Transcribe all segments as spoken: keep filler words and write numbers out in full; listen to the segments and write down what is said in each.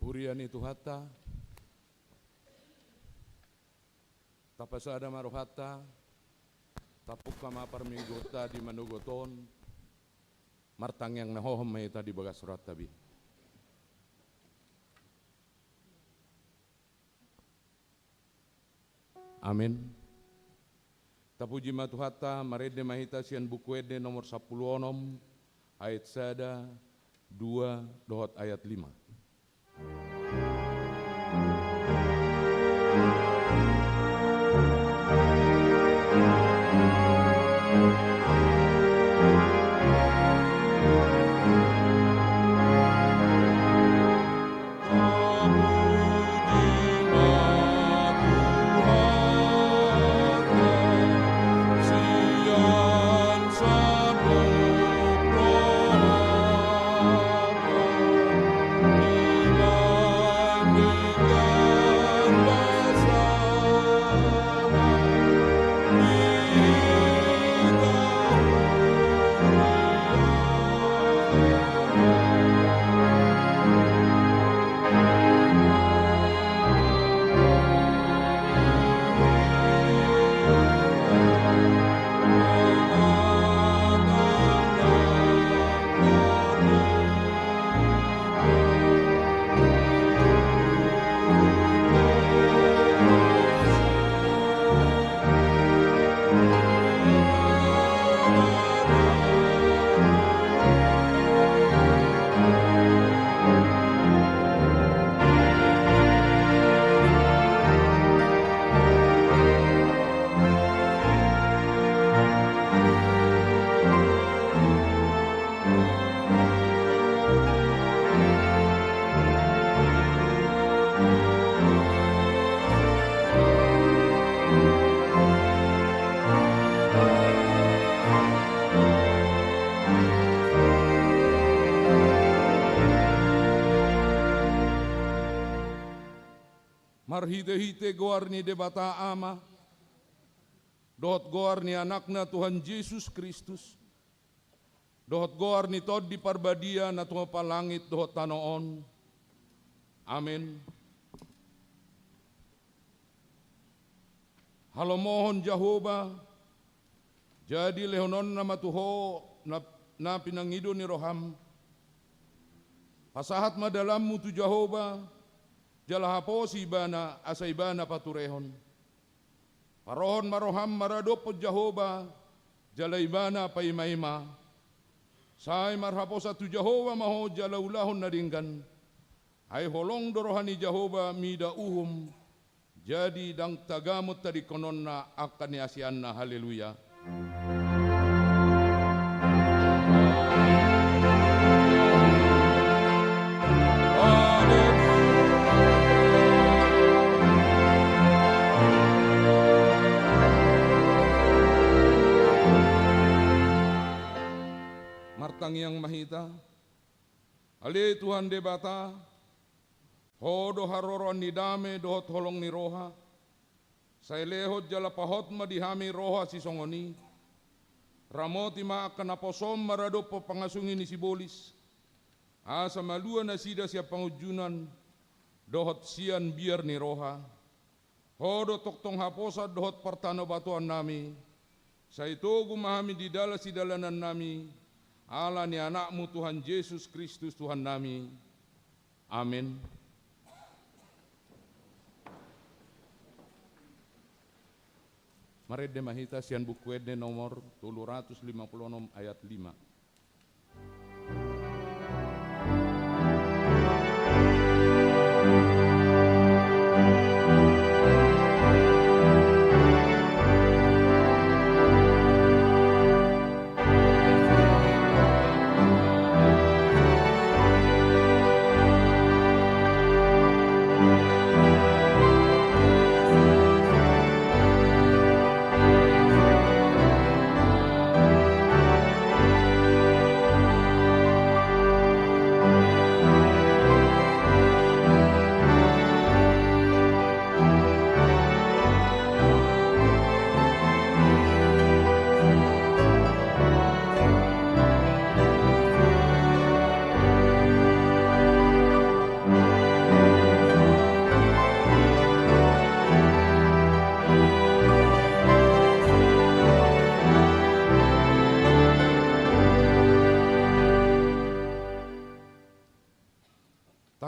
Huria ni Tuhanta, tapasada ma rohanta, tapungka ma parmingguonta di manogot on, martangiang na hohom ma hita di bagas rohanta be. Amen. Tapuji ma Tuhanta, marende ma hita sian Buku Ende nomor sampulu onom, ayat sada, dua, dohot ayat lima. Marhitehite goar ni Debata Ama, dohot goar ni Anakna Tuhan Jesus Kristus, dohot goar ni Tondi Parbadia na tumompa langit dohot tano on. Amen. Halomohon Jahowa, jadi lehononna ma tu ho na, na pinangido ni roham. Pasahat ma dalanmu tu Jahowa, jala haposi Ibana, asa Ibana paturehon. Parohon ma roham maradophon Jahowa, jala Ibana paimaima. Sai marhaposan tu Jahowa ma ho jala ulahon na denggan. Ai holong do roha ni Jahowa mida uhum, jadi ndang tagamon tadingkononna angka ni haseanna. Haleluya. Martangiang ma hita. Ale Tuhan Debata, Ho do haroroan ni dame dohot holong ni roha. Sai lehon jala pahot ma di hami roha sisongon i. Ramoti ma angka naposom maradophon pangasungison ni sibolis, asa malua nasida sian pangunjunan dohot sian biar ni roha. Ho do tongtong haposan dohot partanobatoannami. Sai togu ma hami di dalan sidalanannami, ala ni Anakmu Tuhan Jesus Kristus Tuhannami. Amen. Marende ma hita sian Buku Ende nomor tolu ratus lima puluh onom ayat lima.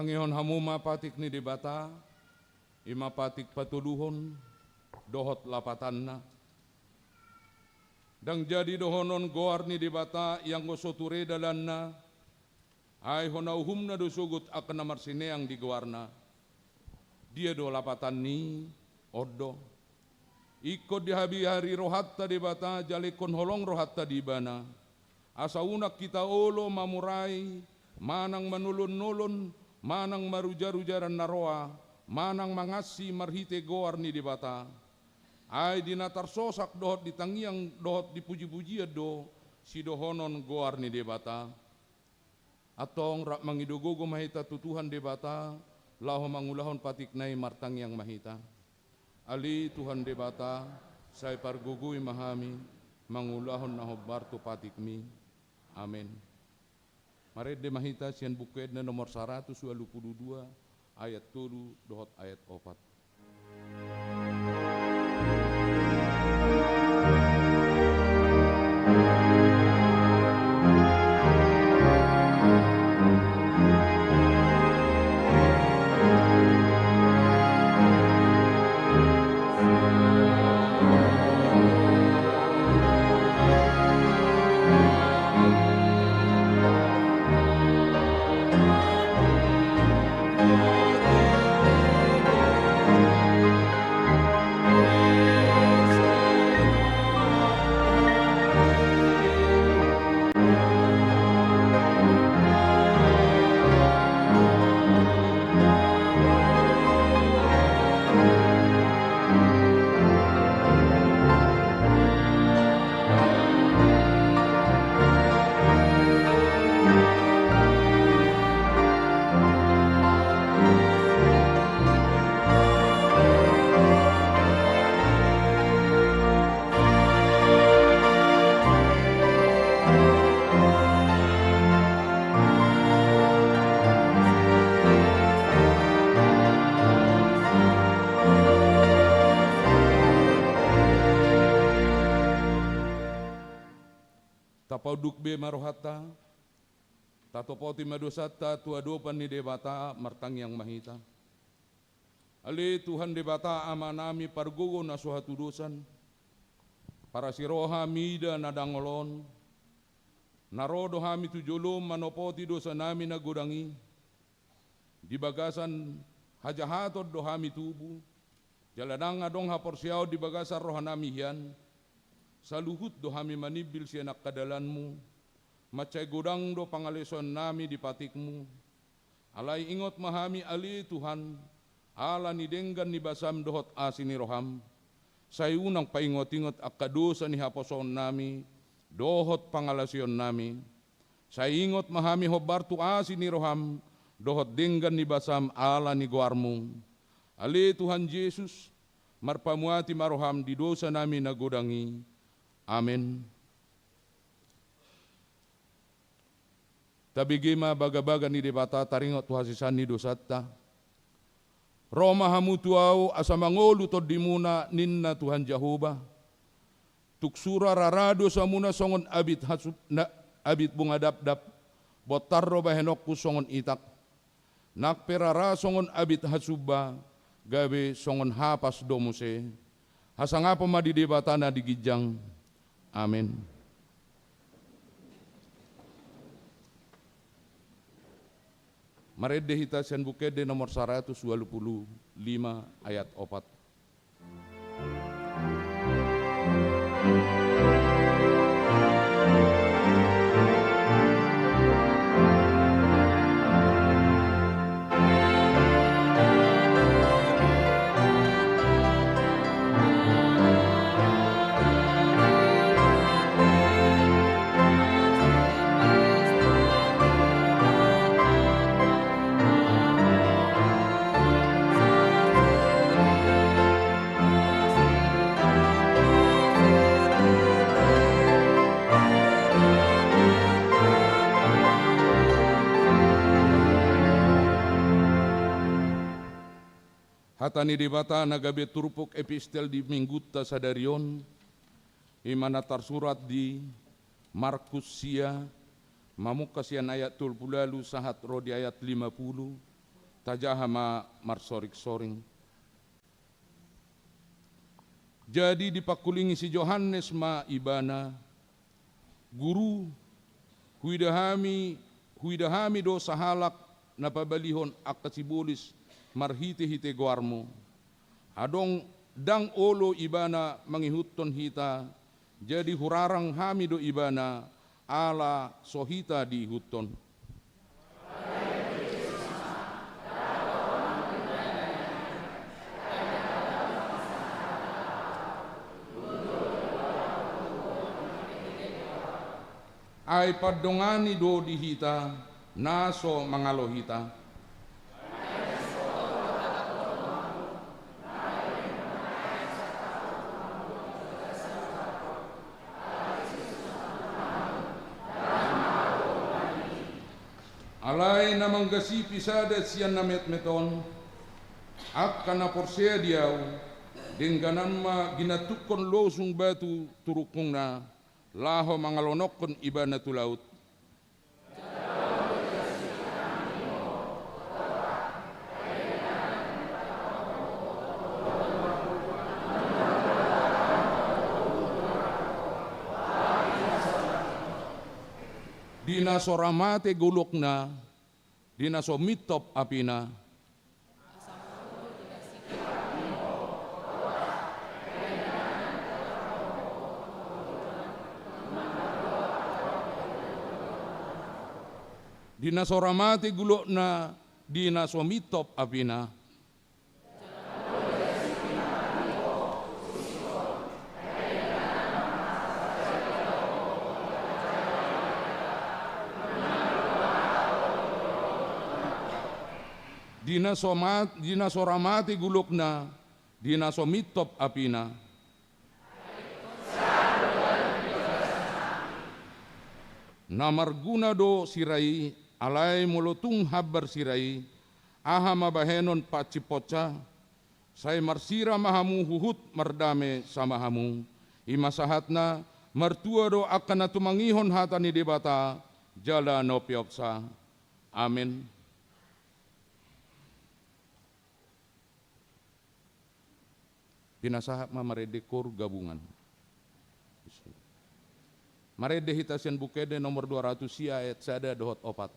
Tangihon hamu ma patik ni Debata, i ma patik patoluhon dohot lapatanna. Ndang jadi dohonon goar ni Debata ianggo so ture dalanna, ai hona uhumna do sogot angka na marsineang di goarna. Dia do lapatan ni on do. Ingkon dihabihari rohanta Debata, jala ingkon holong rohanta di Ibana. Asa unang hita olo mamurai, manang manolon-nolon, manang maruja-ruja na roa, manang mangansi marhite goar ni Debata. Ai di na tarsosak dohot di tangiang dohot di puji-pujian do sidohonon goar ni Debata. Antong rap mangido gogo ma hita tu Tuhan Debata, laho mangulahon patikna i. Martangiang ma hita. Ale Tuhan Debata, sai pargogoi ma hami mangulahon na hombar tu patikmi. Amen. Marende ma hita sian Buku Ende nomor saratus ualu pulu dua, ayat tolu dohot ayat opat. Tapaunduk be ma rohanta, tatopoti ma dosanta tu adopan ni Debata. Martangiang ma hita. Ale Tuhan Debata Amanami pargogo na so hatudosan, parasi roha mida na dangol on, na ro do hami tu jolom manopoti dosanami na godang i. Di bagasan hajahaton do hami tubu, jala ndang adong haporseaon di bagasan rohanami hian. Saluhut do hami manimbil sian angka dalanmu, mansai godang do pangalaosionnami di patikmu. Alai ingot ma hami ale Tuhan, ala ni denggan ni basam dohot asi ni roham. Sai unang paingot-ingot angka dosa ni haposoonnami dohot pangalaosionnami. Sai ingot ma hami hombar tu asi ni roham dohot denggan ni basam ala ni goarmu. Ale Tuhan Jesus, marpamuati ma roham di dosanami na godang i. Amen. Tabege ma bagabaga ni Debata taringot tu hasesaan ni dosanta. Ro ma hamu tu Ahu asa mangolu tondimuna, ninna Tuhan Jahowa. Tung sura rara dosamuna songon abit hasub-, na, abit bunga dapdap, bontar do bahenonku songon itak. Nang pe rara songon abit hasumba, gabe songon hapas do muse. Hasangapon ma di Debata na di ginjang. Amen. Marende hita sian Buku Ende nomor saratus ualu pulu lima ayat opat. Hata ni Debata na gabe turpuk epistel di Minggunta sadari on, i ma na tarsurat di Markus sia, mamungka sian ayat tolu pulu ualu sahat ro di ayat lima pulu, Tajaha ma marsoring-soring. Jadi dipangkulingi si Johannes ma ibana, "Guru, huida hami, huida hami do sahalak na pabalihon angka sibolis marhite-hite goarmu. Adong ndang olo ibana mangihuthon hita, jadi hurarang hami do ibana, ala so hita diihuthon." Ai pandongani do di hita, na so mangalo hita. Alai na manggasipi sada sian na metmet on, angka na porsea di Ahu, dengganan ma ginantunghon losung batu tu rungkungna, laho mangalonokhon ibana tu laut. Di na so ra mate golokna, di na so mintop apina. Di na so ra mate golokna, di na so mintop apina. Di na so ma-, di na so ra mate golokna, di na so mintop apina. Na marguna do sira i, alai molo tung hambar sira i, aha ma bahenon pansiphontsa? Sai marsira ma hamu huhut mardame sama hamu. I ma sahatna, martua do angka na tumangihon hata ni Debata, jala na umpeopsa. Amen. Pinasahat ma marende koor gabungan. Marende hita sian Buku Ende nomor dua ratus sia ayat sada dohot opat.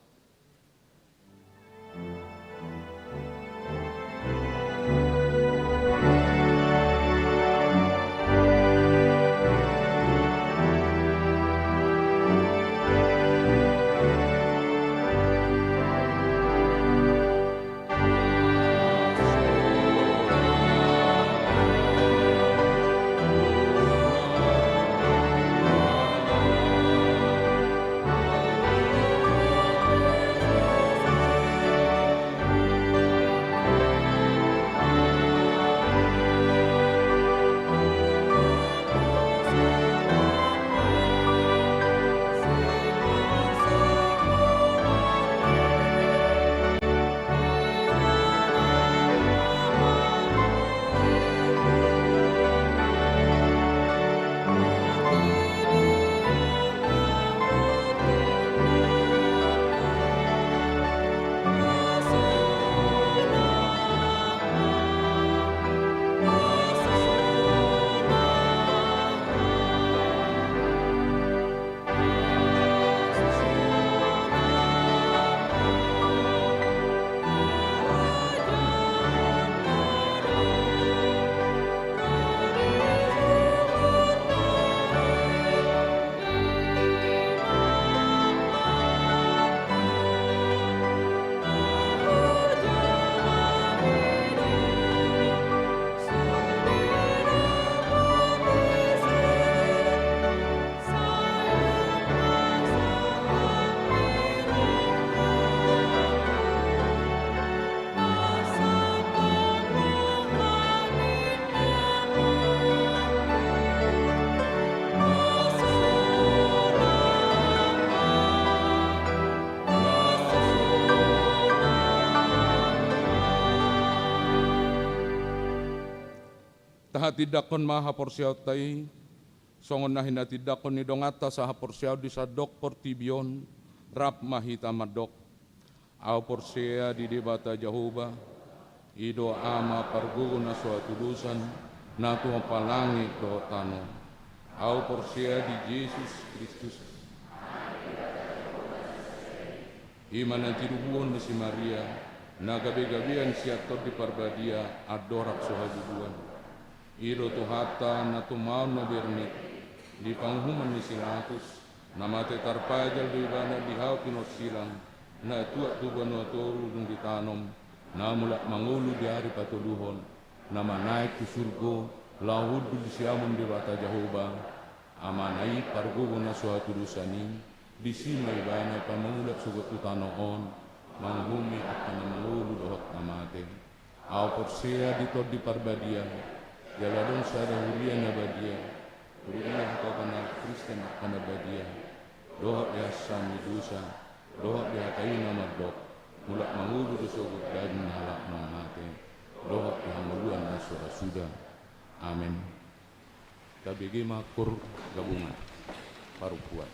Tahatindanghon ma haporseaonta i, songon na hinatindangkon ni donganta sahaporseaon di sandok portibi on, rap ma hita mandok. Ahu porsea di Debata Jahowa, i do Ama pargogo na so hatudosan, na tumompa langit dohot tano. Ahu porsea di Jesus Kristus, i ma na tinubuhon ni si Maria, na gabegabean sian Tondi Parbadia andorang so habubuhan. I do Tuhanta na tumaon na bernit, di panguhuman ni si Latus, na mate tarpajal do ibana di hau pinorsilang, na tuat tu banua toru dung ditanom, na mulak mangolu di ari patoluhon, na manaek tu surgo, laho hundul di siamun Debata Jahowa, Amana i pargogo na so hatudosan i, disi ma ibana pamangulak sogot tu tano on, manguhumi angka na mangolu dohot na mate. Ahu porsea di Tondi Parbadia, jala adong sada huria na badia, huria hatopan halak Kristen angka na badia, dohot di hasesaan ni dosa, dohot di hata i na mandok, mulak mangolu do sogot daging ni halak na mate, dohot di hangoluan na so ra suda. Amen. Tabege ma koor gabungan parompuan.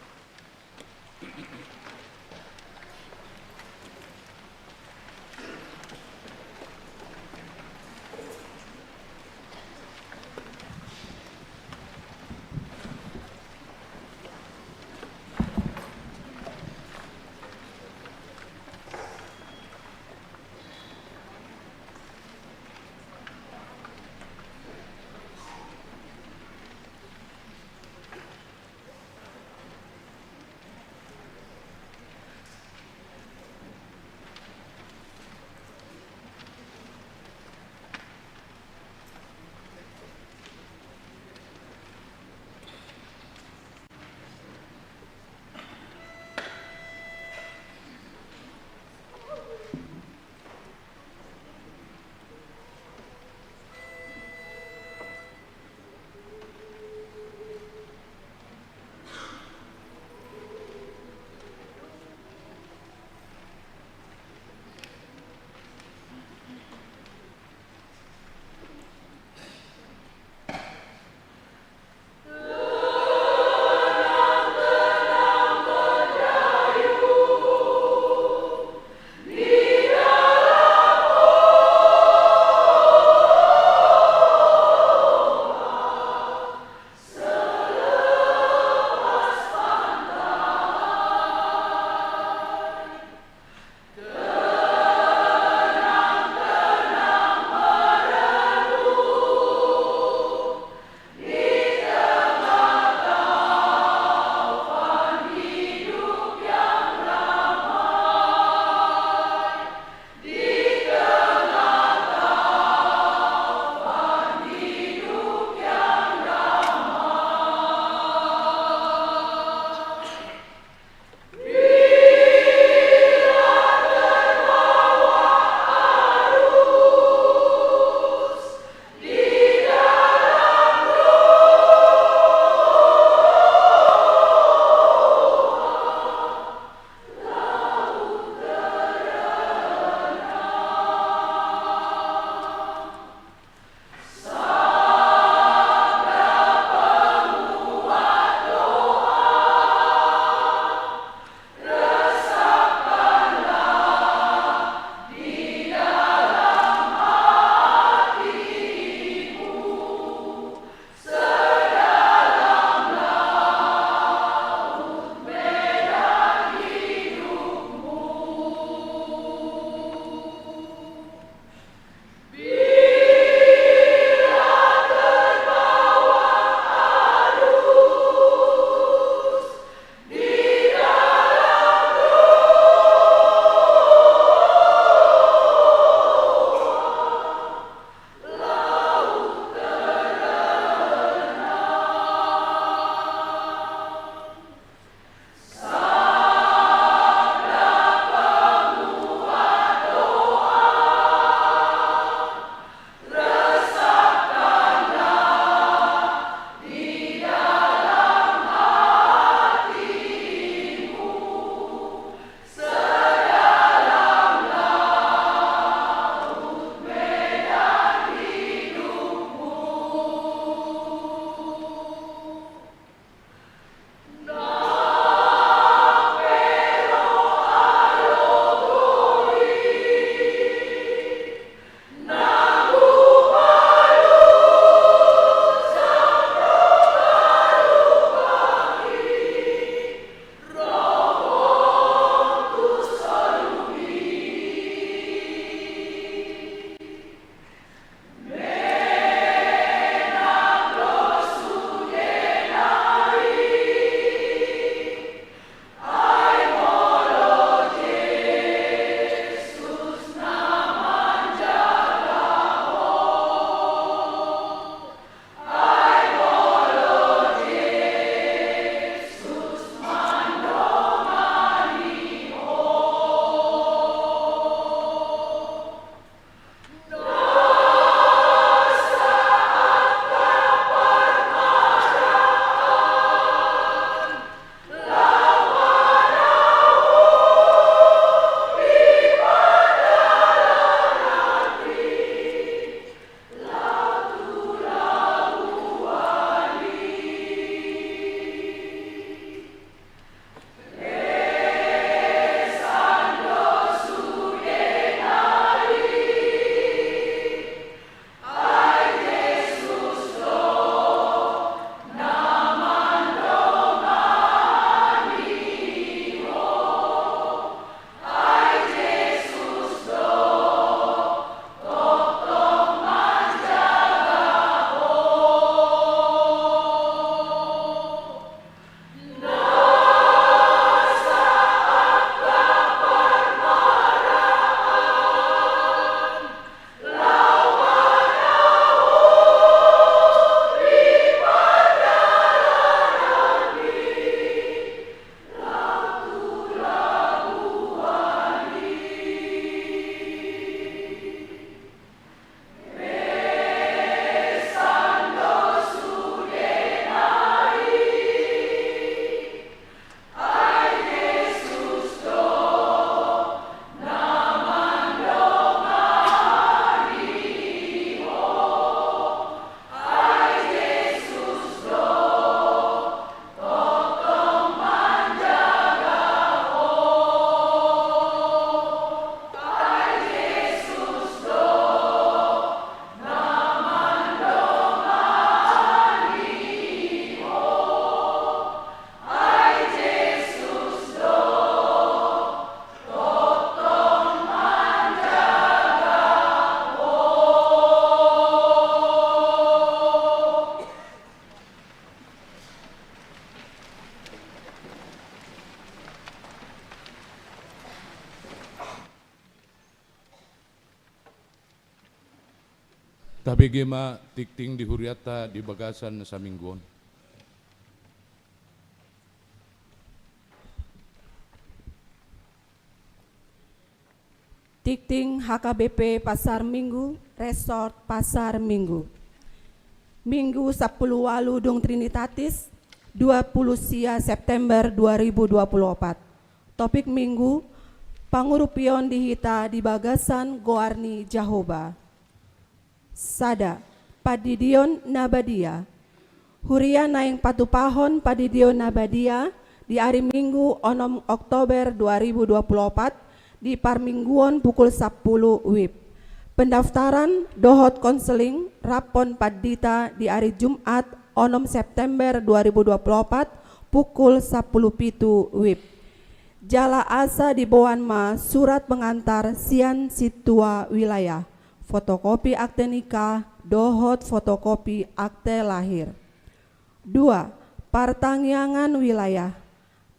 Tabege ma tingting di hurianta di bagasan saminggu on. Tingting H K B P Pasar Minggu, Resort Pasar Minggu. Minggu sampulu ualu dung Trinitatis, dua pulu sia September dua ribu dua pulu opat. Topik Minggu, pangurupion di hita di bagasan goar ni Jahowa. Sada, pandidion na badia. Huria naeng patupahon pandidion na badia di ari Minggu onom Oktober dua ribu dua pulu opat di parmingguon pukul sampulu wib. Pendaftaran dohot konseling rap pandita di ari Jumat onom September dua ribu dua pulu opat pukul sampulu pitu wib. Jala asa diboan ma surat pengantar sian sintua wilayah, fotokopi akte nikah dohot fotokopi akte lahir. Dua, partangiangan wilayah.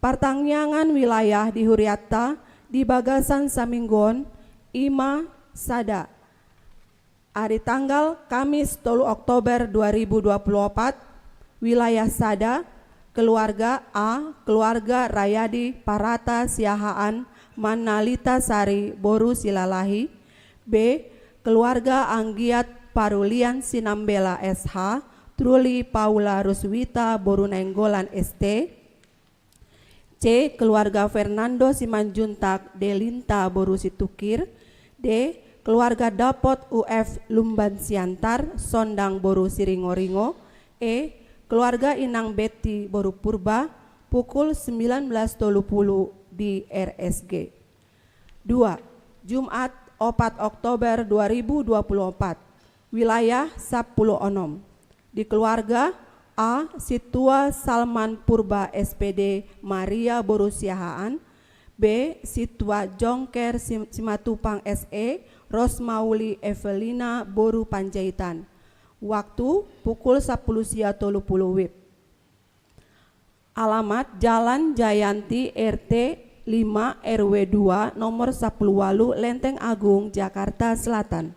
Partangiangan wilayah di hurianta di bagasan saminggu on i ma sada. Ari tanggal Kamis tolu Oktober dua ribu dua pulu opat, wilayah sada, keluarga A, keluarga Rayadi Parata Siahaan Manalita Sari boru Silalahi, B, keluarga Anggiat Parulian Sinambela S H, Truli Paula Ruswita boru Nainggolan S T, C, keluarga Fernando Simanjuntak Delinta boru Situkir, D, keluarga Dapot U F Lumban Siantar Sondang boru Siringoringo, E, keluarga Inang Betty boru Purba, pukul sembilan belas tolu pulu di R S G. Dua, Jumat opat Oktober dua ribu dua pulu opat, wilayah sampulu onom. Di keluarga A, sintua Salman Purba S P D Maria boru Siahaan, B, sintua Jongker Sim-, Simatupang S E, Rosmauli Evelina boru Panjaitan. Waktu pukul sampulu sia tolu pulu wib. Alamat Jalan Jayanti R T lima R W dua nomor sampulu ualu Lenteng Agung, Jakarta Selatan.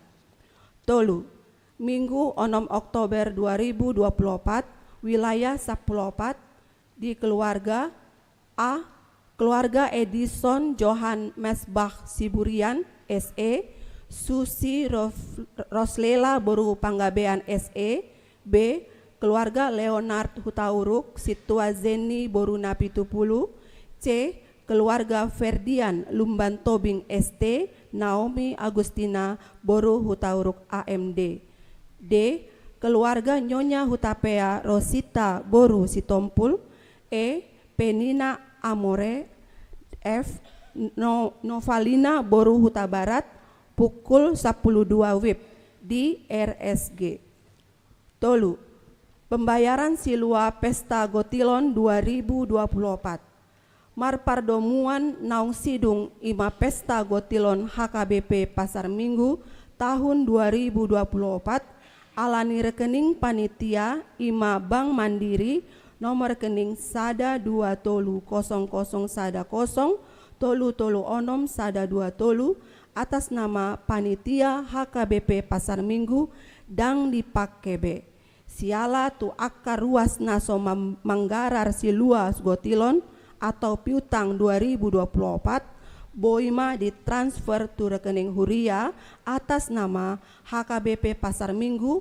Tolu, Minggu onom Oktober dua ribu dua pulu opat, wilayah sampulu opat, di keluarga A, keluarga Edison Johan Mesbah Siburian S E, Susi Rof-, Roslela boru Panggabean S E, B, keluarga Leonard Hutauruk, sintua Zeni boru Napitupulu, C, keluarga Ferdian Lumban Tobing S T, Naomi Agustina boru Hutauruk A M D, D, keluarga Nyonya Hutapea Rosita boru Sitompul, E, Penina Amore, F, No-, Novalina boru Hutabarat, pukul sampulu dua wib di R S G. Tolu, pembayaran silua Pesta Gotilon dua ribu dua pulu opat. Marpardomuan naung sidung i ma Pesta Gotilon H K B P Pasar Minggu tahun dua ribu dua pulu opat, ala ni rekening panitia i ma Bank Mandiri, nomor rekening sada dua tolu kosong kosong sada kosong tolu tolu onom sada dua tolu, atas nama panitia H K B P Pasar Minggu, ndang dipangke be. Siala tu angka ruas na so mam-, manggarar silua gotilon atau piutang dua ribu dua pulu opat, boi ma ditransfer tu rekening huria atas nama H K B P Pasar Minggu,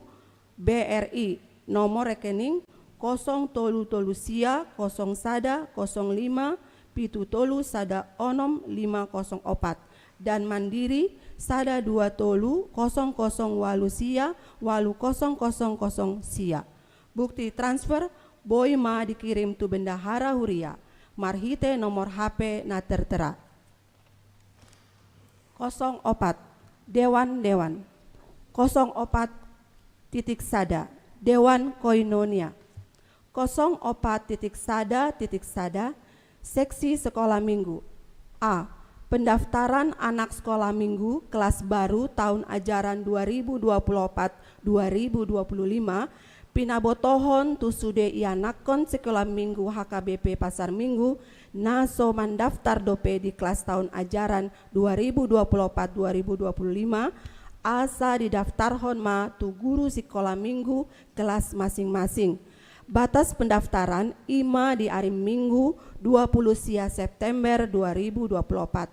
B R I, nomor rekening kosong tolu tolu sia kosong sada kosong lima pitu tolu sada onom lima kosong opat, dan Mandiri sada dua tolu kosong kosong walu sia walu kosong kosong kosong sia. Bukti transfer boi ma dikirim tu bendahara huria marhite nomor H P na tertera. Kosong opat, Dewan, Dewan. Kosong opat titik sada, Dewan Koinonia. Kosong opat titik sada titik sada, Seksi Sekolah Minggu. A. Pendaftaran anak sekolah minggu kelas baru tahun ajaran dua ribu dua puluh opat dua ribu dua puluh lima, pinabotohon tu sude ianakhon sekolah minggu H K B P Pasar Minggu na so mandaftar dope di kelas tahun ajaran dua ribu dua puluh opat dua ribu dua puluh lima, asa didaftarhon ma tu guru sikola minggu kelas masing-masing. Batas pendaftaran i ma di ari Minggu dua puluh sia September dua ribu dua puluh opat.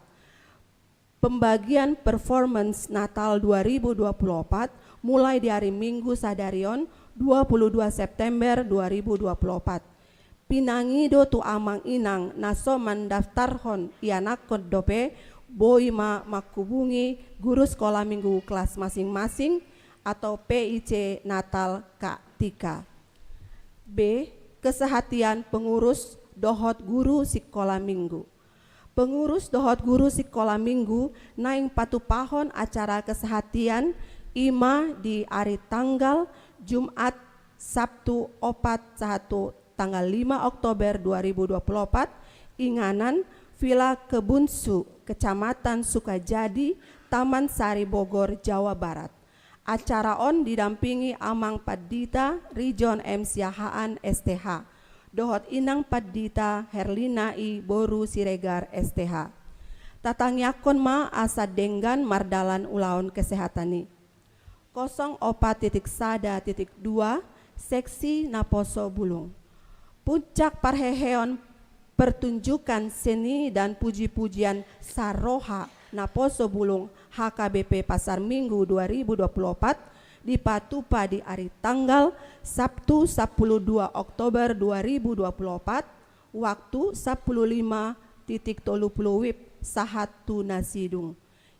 Pembagian performance Natal dua ribu dua puluh opat mulai di ari Minggu sadari on, dua puluh dua September dua ribu dua puluh opat. Pinangido tu amang inang na so mandaftarhon ianakhon dope, boi ma manghubungi guru sikola minggu kelas masing-masing atau P I C Natal K tiga. B. Kesehatian pengurus dohot guru sikola minggu. Pengurus dohot guru sikola minggu naeng patupahon acara kesehatian i ma di ari tanggal Jumat, Sabtu opat sahat tu tanggal lima Oktober dua ribu dua puluh opat, inganan Villa Kebunsu, Kecamatan Sukajadi, Taman Sari, Bogor, Jawa Barat. Acara on didampingi Amang Pandita Rijon M Siahaan, S T H, dohot Inang Pandita Herlina I Boru Siregar, S T H. Tatangiangkon ma asa denggan mardalan ulaon kesehatan i. Kosong opat titik sada titik dua, seksi naposo bulung. Puncak parheheon pertunjukan seni dan puji-pujian Saroha Naposo Bulung H K B P Pasar Minggu dua ribu dua puluh opat dipatupa di ari tanggal Sabtu, sapuluh dua Oktober dua ribu dua puluh opat, waktu sapuluh lima titik tolu puluh WIB sahat tu na sidung.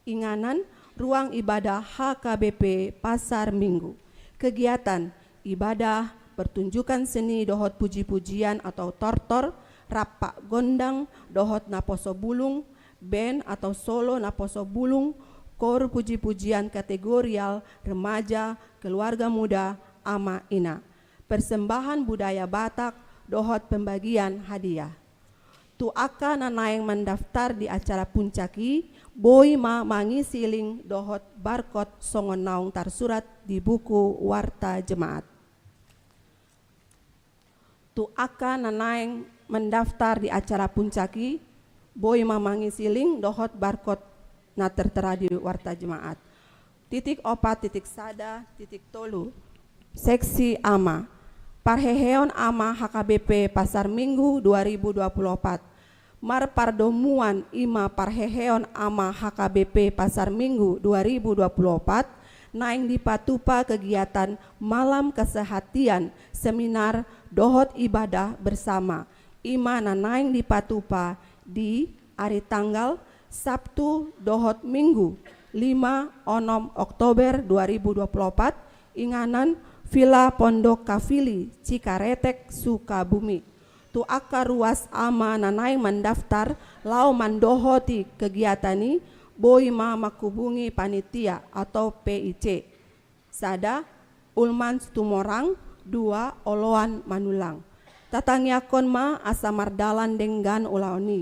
Inganan, ruang ibadah H K B P Pasar Minggu. Kegiatan ibadah, pertunjukan seni dohot puji-pujian atau tortor, rampak gondang dohot naposo bulung, band atau solo naposo bulung, kor puji-pujian kategorial, remaja, keluarga muda, ama ina. Persembahan budaya Batak dohot pembagian hadiah. Tu angka na naeng mandaftar di acara puncak i, boi ma mangisi link dohot barcode songon naung tarsurat di buku warta jemaat. Tu angka na naeng mandaftar di acara puncak i, boi ma mangisi link dohot barcode na tertera di warta jemaat. Titik opat titik sada titik tolu. Seksi ama. Parheheon ama H K B P Pasar Minggu dua ribu dua puluh opat. Marpardomuan i ma parheheon ama H K B P Pasar Minggu dua ribu dua puluh opat, naeng dipatupa kegiatan malam kesehatian, seminar dohot ibadah bersama. I ma na naeng dipatupa di ari tanggal Sabtu dohot Minggu, lima, onom Oktober dua ribu dua puluh opat, inganan Villa Pondok Kavili, Cikaretek, Sukabumi. Tu angka ruas ama na naeng mandaftar laho mandohoti kegiatan i, boi ma manghubungi panitia atau P I C. Sada, Ulman Situmorang, dua, Oloan Manulang. Tatangiangkon ma asa mardalan denggan ulaon i.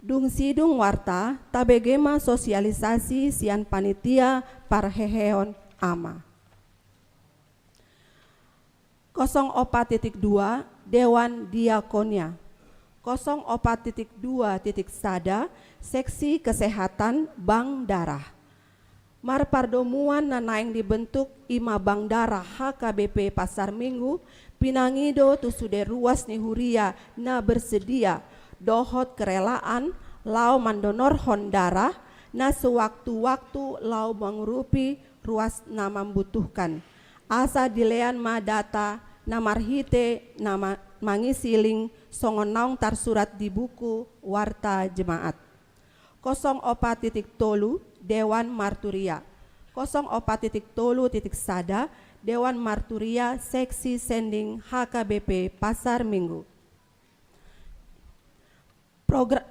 Dung sidung warta, tabege ma sosialisasi sian panitia parheheon ama. Kosong opat titik dua, Dewan Diakonia. Kosong opat titik dua titik sada, seksi kesehatan bank darah. Marpardomuan na naeng dibentuk i ma bank darah H K B P Pasar Minggu, pinangido tu sude ruas ni huria na bersedia dohot kerelaan laho mandonorhon darah na sewaktu-waktu laho mangurupi ruas na membutuhkan. Asa dilean ma data na marhite na ma-, mangisi link songon naung tarsurat di buku warta jemaat. Kosong opat titik tolu, Dewan Marturia. Kosong opat titik tolu titik sada, Dewan Marturia, seksi sending H K B P Pasar Minggu. Progra-,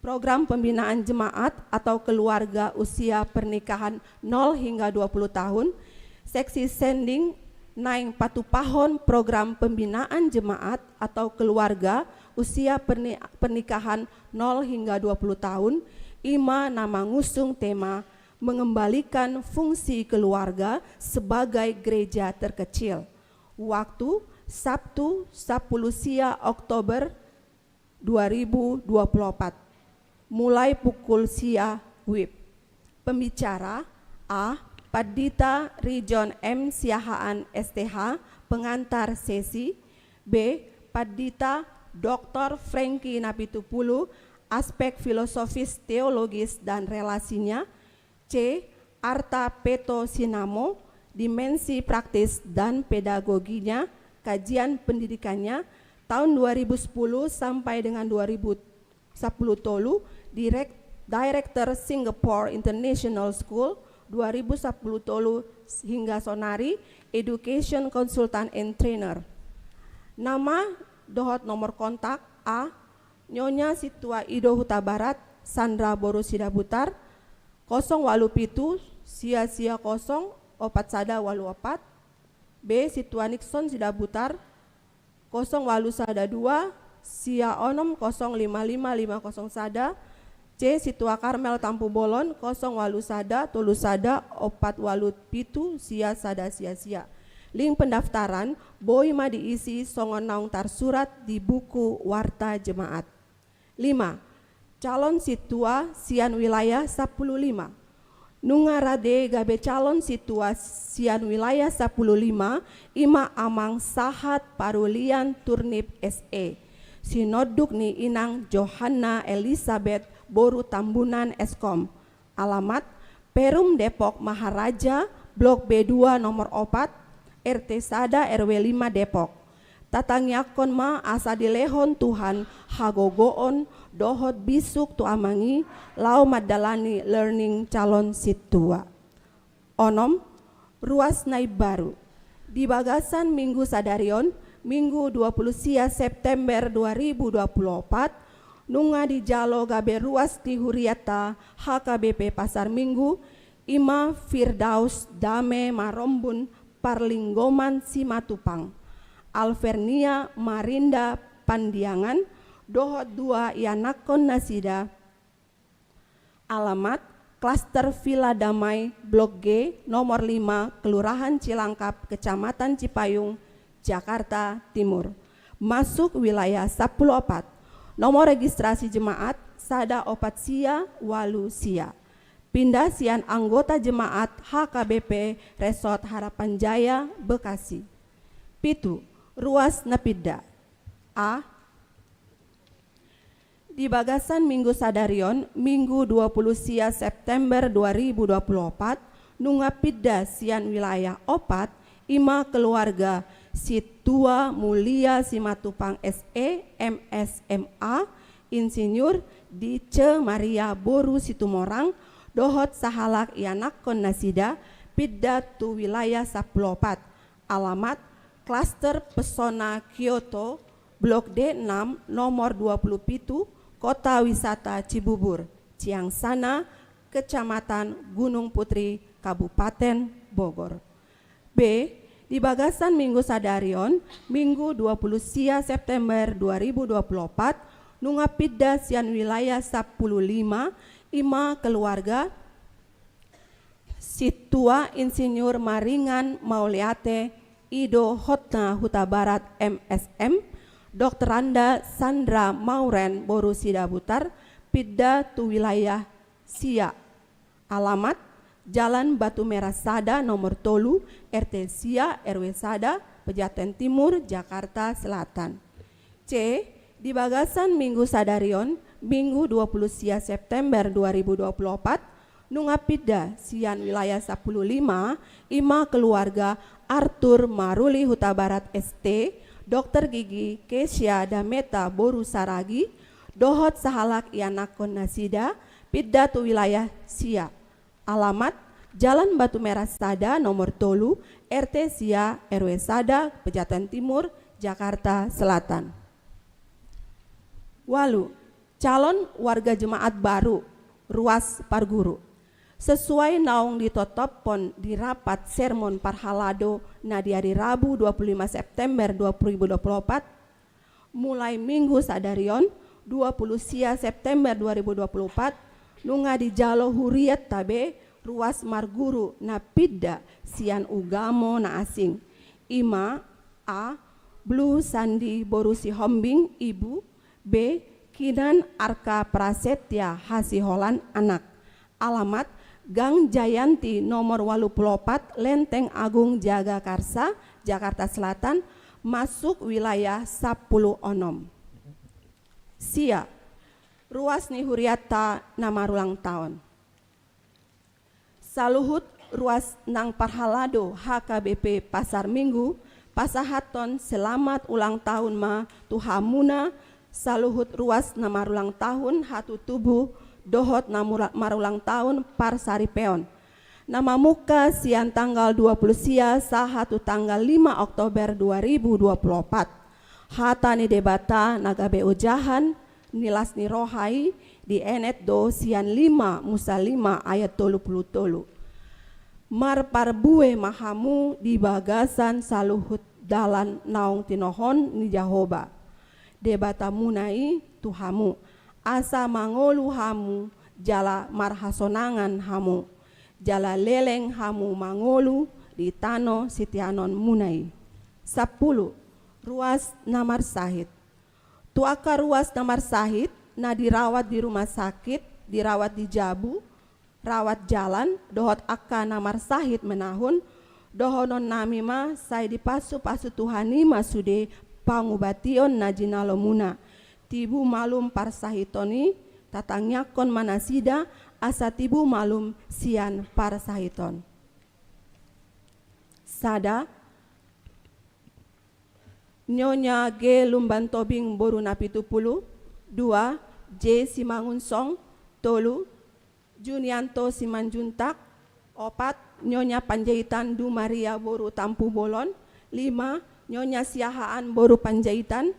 program pembinaan jemaat atau keluarga usia pernikahan nol hingga dua puluh tahun, seksi sending naeng patupahon program pembinaan jemaat atau keluarga usia perni-, pernikahan nol hingga dua puluh tahun, i ma na mangusung tema mengembalikan fungsi keluarga sebagai gereja terkecil. Waktu, Sabtu, sapuluh sia Oktober dua ribu dua puluh opat, mulai pukul sia WIB. Pembicara, A. Pandita Rijon M Siahaan S T H, pengantar sesi. B. Pandita Doktor Franky Napitupulu, aspek filosofis, teologis, dan relasinya. C. Arta Peto Sinamo, dimensi praktis dan pedagoginya, kajian pendidikannya, tahun dua ribu sepuluh sampai dengan dua ribu sepuluh tolu, direk-, Director Singapore International School, dua ribu sepuluh tolu hingga sonari, Education Consultant and Trainer. Nama dohot nomor kontak: A. Nyonya Sintua Ido Hutabarat Sandra boru Sidabutar, kosong walu pitu sia sia kosong opat sada walu opat. B. Sintua Nixon Sidabutar, kosong walu sada dua sia onom kosong lima lima lima kosong sada. C. Sintua Karmel Tampubolon, kosong walu sada tolu sada opat walu pitu sia sada sia sia. Link pendaftaran boi ma diisi songon naung tarsurat di buku Warta Jemaat. Lima. Calon sintua sian wilayah sampulu lima. Nunga rade gabe calon sintua sian wilayah sampulu lima, i ma Amang Sahat Parulian Turnip S E, sinonduk ni Inang Johanna Elisabeth boru Tambunan S Kom. Alamat: Perum Depok Maharaja, Blok B dua nomor opat, R T sada R W lima Depok. Tatangiangkon ma asa dilehon Tuhan hagogoon dohot bisuk tu Amang i laho mandalani learning calon sintua. Onom. Ruas na imbaru. Di bagasan minggu sadari on, Minggu dua pulu sia September dua ribu dua pulu opat, nunga dijalo gabe ruas ni hurianta H K B P Pasar Minggu, i ma Firdaus Dame Marombun Parlinggoman Simatupang, Alvernia Marinda Pandiangan, dohot dua ianakkon nasida. Alamat: Klaster Villa Damai, Blok G, nomor lima, Kelurahan Cilangkap, Kecamatan Cipayung, Jakarta Timur. Masuk wilayah sampulu opat. Nomor registrasi jemaat sada opat sia walu sia. Pinda sian anggota jemaat H K B P Resort Harapan Jaya, Bekasi. Pitu. Ruas na pinda. A. Di bagasan minggu sadari on, Minggu dua pulu sia September dua ribu dua pulu opat, nunga pinda sian wilayah opat, i ma keluarga Sintua Mulia Simatupang S E, M S, M A, Insinyur Dice Maria boru Situmorang, dohot sahalak ianakkon nasida, pinda tu wilayah sampulu opat. Alamat: Klaster Pesona Kyoto, Blok D enam, nomor dua pulu pitu, Kota Wisata Cibubur, Ciangsana, Kecamatan Gunung Putri, Kabupaten Bogor. B. Di bagasan minggu sadari on, Minggu dua pulu sia September dua ribu dua pulu opat, nunga pinda sian wilayah sampulu lima, i ma keluarga Sintua Insinyur Maringan Mauliate Ido Hotna Hutabarat M S M, Doktoranda Sandra Mauren boru Sidabutar, pinda tu wilayah sia. Alamat: Jalan Batu Merah sada nomor tolu, R T sia, R W sada, Pejaten Timur, Jakarta Selatan. C. Di bagasan minggu sadari on, Minggu dua pulu sia September dua ribu dua pulu opat, nunga pinda sian wilayah sampulu lima, i ma keluarga Arthur Maruli Hutabarat S T, Dokter Gigi Kesia Dameta boru Saragi, dohot sahalak ianakkon nasida, pinda tu wilayah sia. Alamat: Jalan Batu Merah sada nomor tolu, R T sia, R W sada, Pejaten Timur, Jakarta Selatan. Walu. Calon warga jemaat baru, ruas parguru. Sesuai naung ditotophon di rapat sermon parhalado na di ari Rabu dua pulu lima September dua ribu dua pulu opat, mulai minggu sadari on, dua pulu sia September dua ribu dua pulu opat, nunga dijalo hurianta be ruas marguru na pinda sian ugamo na asing. I ma: A. Blue Sandi boru Sihombing, ibu. B. Kinan Arka Prasetya Hasiholan, anak. Alamat: Gang Jayanti nomor walu pulu opat, Lenteng Agung Jagakarsa, Jakarta Selatan, masuk wilayah sampulu onom. Sia, ruas ni hurianta na marulang taon. Saluhut ruas nang parhalado H K B P Pasar Minggu, pasahathon selamat ulang tahun ma tu hamuna, saluhut ruas na marulang tahun hatutubu dohot na mura-, marulang tahun parsaripeon. Na mamungka sian tanggal dua pulu sia sahat tu tanggal lima Oktober dua ribu dua pulu opat. Hata ni Debata na gabe ojahan ni las ni roha i dienet do sian lima Musa lima ayat tolu pulu tolu. Marparbue ma hamu di bagasan saluhut dalan naung tinohon ni Jahowa Debatamuna i tu hamu, asa mangolu hamu jala marhasonangan hamu, jala leleng hamu mangolu di tano siteanonmuna i. Sampulu, ruas na marsahit. Tu angka ruas na marsahit, na dirawat di rumah sakit, dirawat di jabu, rawat jalan, dohot angka na marsahit menahun, dohononnami ma sai dipasupasu Tuhan i ma sude pangubation na jinalomuna. Tibu malum parsahiton i, tatangiangkon ma nasida, asa tibu malum sian parsahiton. Sada, Nyonya G Lumbantobing boru Napitupulu. Dua, J Simangunsong. Tolu, Junianto Simanjuntak. Opat, Nyonya Panjaitan Du Maria boru Tampubolon. Lima, Nyonya Siahaan boru Panjaitan.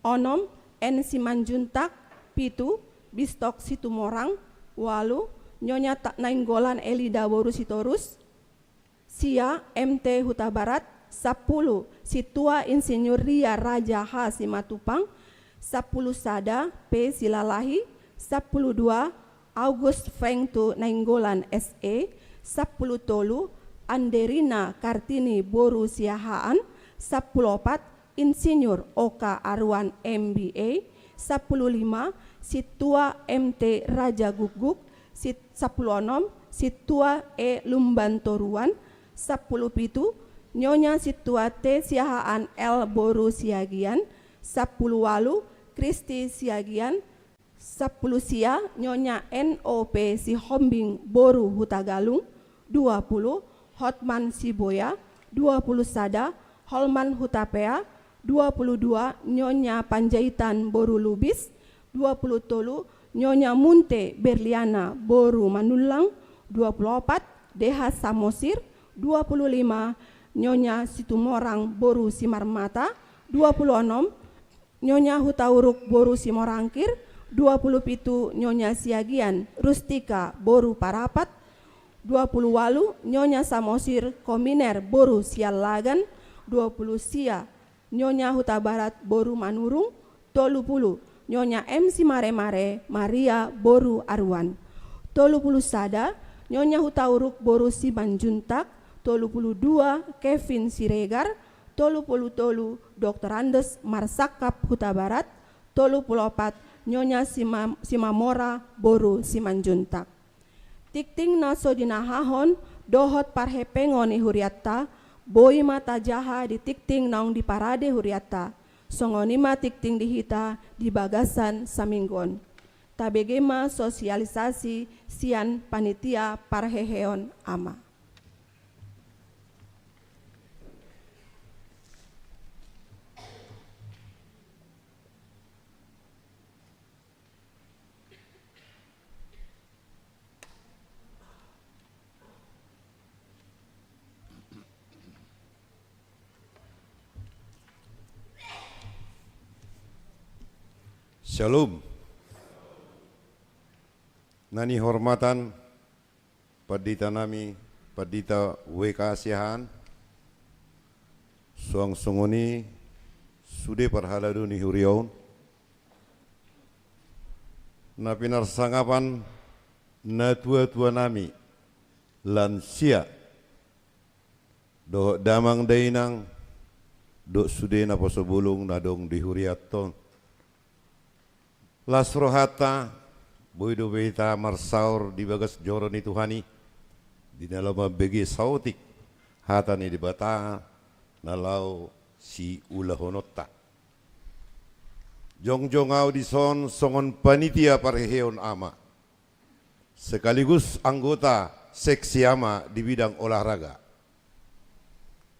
Onom, N Simanjuntak. Pitu, Bistok Situmorang. Walu, Nyonya Ta-, Nainggolan Elida boru Sitorus. Sia, M T Hutabarat. Sampulu, Sintua Insinyur Ria Raja H Simatupang. Sampulu sada, P Silalahi. Sampulu dua, August Frank tu Nainggolan S E. Sampulu tolu, Anderina Kartini boru Siahaan. Sampulu opat, Insinyur Oka Aruan M B A. Sampulu lima, Sintua M T Raja Gukguk. Sit-, sampulu onom, Sintua E Lumbantoruan. Sampulu pitu, Nyonya Sintua T Siahaan L boru Siagian. Sampulu walu, Kristi Siagian. Sampulu sia, Nyonya N O P Sihombing boru Hutagalung. Dua pulu, Hotman Siboya. Dua pulu sada, Holman Hutapea. Dua pulu dua, Nyonya Panjaitan boru Lubis. Dua pulu tolu, Nyonya Munte Berliana boru Manullang. Dua pulu opat, D H Samosir. Dua pulu lima, Nyonya Situmorang boru Simarmata. Dua pulu onom, Nyonya Hutauruk boru Simorangkir. Dua pulu pitu, Nyonya Siagian Rustika boru Parapat. Dua pulu walu, Nyonya Samosir Kominer boru Siallagan. Dua pulu sia, Nyonya Hutabarat boru Manurung. Tolu pulu, Nyonya M Simaremare Maria boru Aruan. Tolu pulu sada, Nyonya Hutauruk boru Simanjuntak. Tolu pulu dua, Kevin Siregar. Tolu pulu tolu, Doktor Andes Marsangkap Hutabarat. Tolu pulu opat, Nyonya Sima-, Simamora boru Simanjuntak. Tingting na so jinahahon dohot parhepengon ni hurianta, boi ma tajaha di tingting naung diparade hurianta. Songon i ma tingting di hita di bagasan saminggu on. Tabege ma sosialisasi sian panitia parheheon ama. Shalom. Na nihormatan pandita nami, Pandita W K Siahaan, suang songon i sude parhalado ni huria on, na pinarsangapan natuatua nami, lansia, dohot damang dainang, dohot sude naposo bulung na adong di hurianta on. Las rohanta, boi dope hita marsaor di bagas joro ni Tuhan i. Di na laho mambege saotik hata ni Debata na laho siulahononta. Jongjong ahu dison songon panitia parheheon ama, sekaligus anggota seksi ama di bidang olahraga,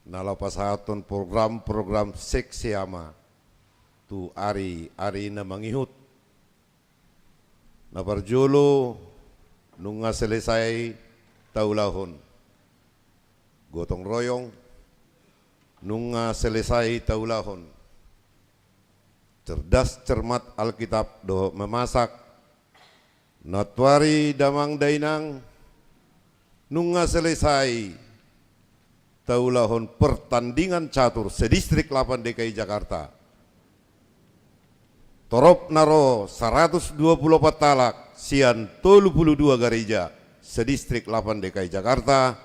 na laho pasahathon program-program seksi ama tu ari-ari na mangihut. Na parjolo, nunga selesai taulahon gotong royong, nunga selesai taulahon cerdas cermat Alkitab dohot memasak. Nantoari damang dainang, nunga selesai taulahon pertandingan catur sedistrik lapan D K I Jakarta. Torop na ro saratus dua pulu opat halak sian tolu pulu dua gareja sedistrik lapan D K I Jakarta.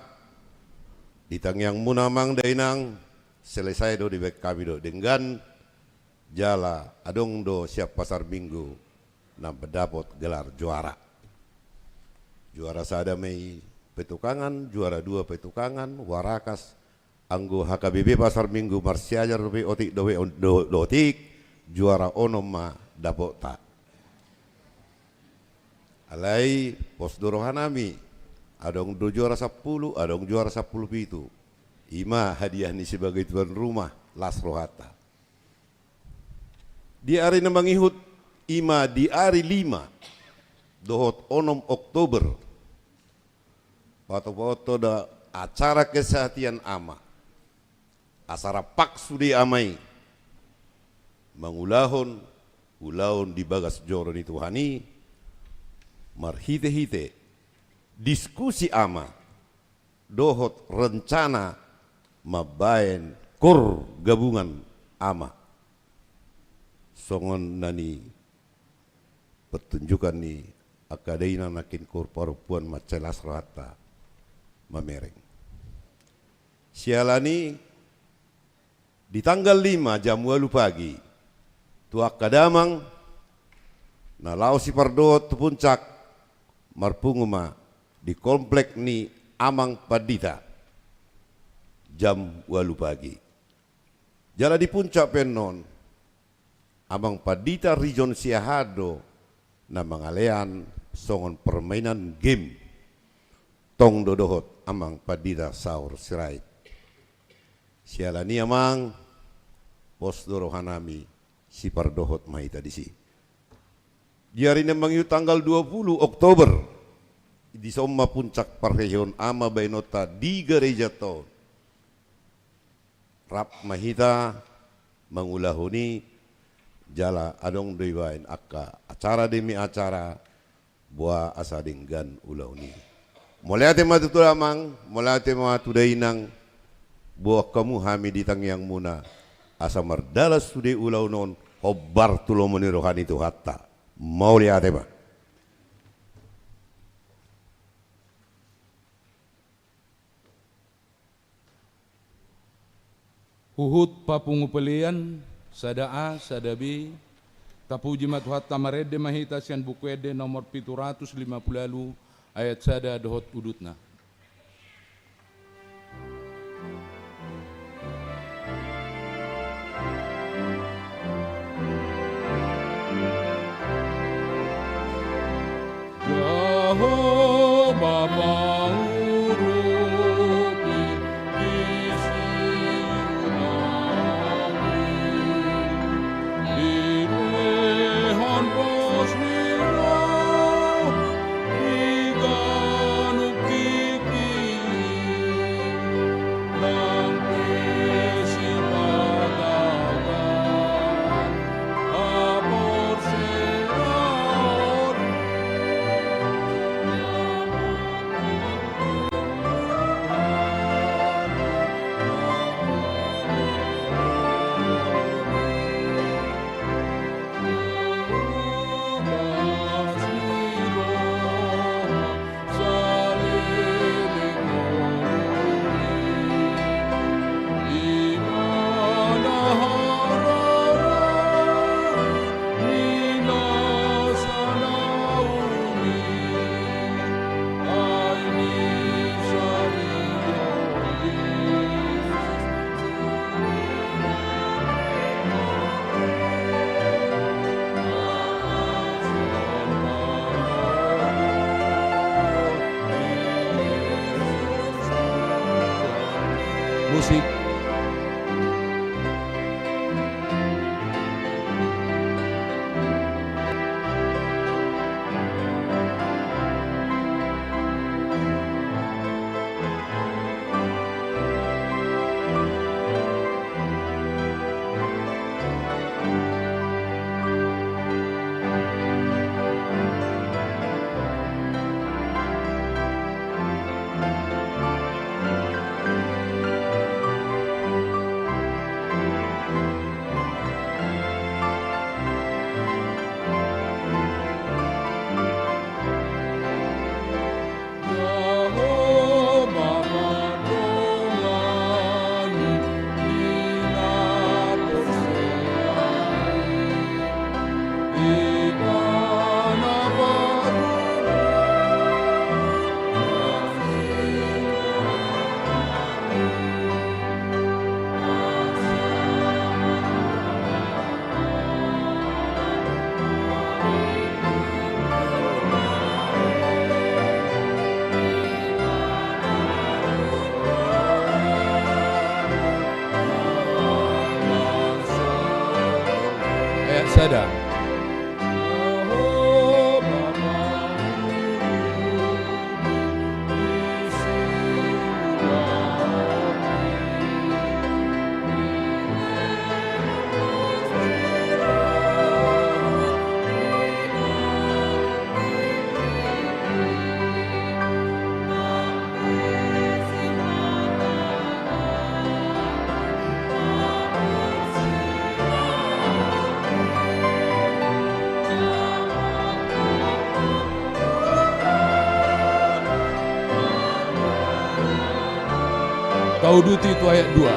Di tangiangmuna amang dainang, selesai do dibaen hami dohot denggan, jala adong do sian Pasar Minggu na mandapot gelar juara. Juara sada ma i Petukangan, juara dua Petukangan, Warakas, anggo H K B P Pasar Minggu marsiajar dope otik dope on-, do-, do otik, juara onom ma dapotta. Alai pos do rohanami, adong do juara sampulu, adong juara sampulu pitu. I ma hadiah ni sebagai tuan rumah, las rohanta. Di ari na mangihut, i ma di ari lima dohot onom Oktober, patupaonta do acara kesehatian ama. Asa rap sude ama i mangulahon ulaon di bagas joro ni Tuhan i, marhitehite diskusi ama dohot rencana mambaen koor gabungan ama. Songon na nipertunjukan ni angka dainang nangkin koor parompuan, mansai las rohanta mamereng. Siala ni i, di tanggal lima jam ualu pagi, tu angka damang na laho sipardohot tu puncak, marpungu ma di komplek ni amang pandita jam ualu pagi. Jala di puncak pe annon, amang pandita Rijon Siahaan do na mangalean songon permainan game. Tong do dohot amang pandita Saur Sirait. Siala ni i amang, pos do rohanami, sipardohot ma hita disi. Di ari na mangihut tanggal dua pulu Oktober, dison ma puncak parheheon ama baenonta di garejanta on. Rap ma hita mangulahon i, jala adong do dibaen angka acara demi acara, boha asa denggan ulaon i. Mauliate ma tutu damang, mauliate ma tu dainang, boan hamu hami di tangiangmuna, asa mardalan sude ulaon on, hombar tu lomo ni roha ni Tuhanta. Mauliate ma. Huhut papungu pelean, sada A, sada B, tapuji ma Tuhanta, marende ma hita sian Buku Ende nomor pitu ratus lima pulu ualu, ayat sada dohot udutna. Jahowa pangurupi di Sion, dilehon pos ni roha di ganup Musik. Ayat sada. Tauduti tu ayat dua.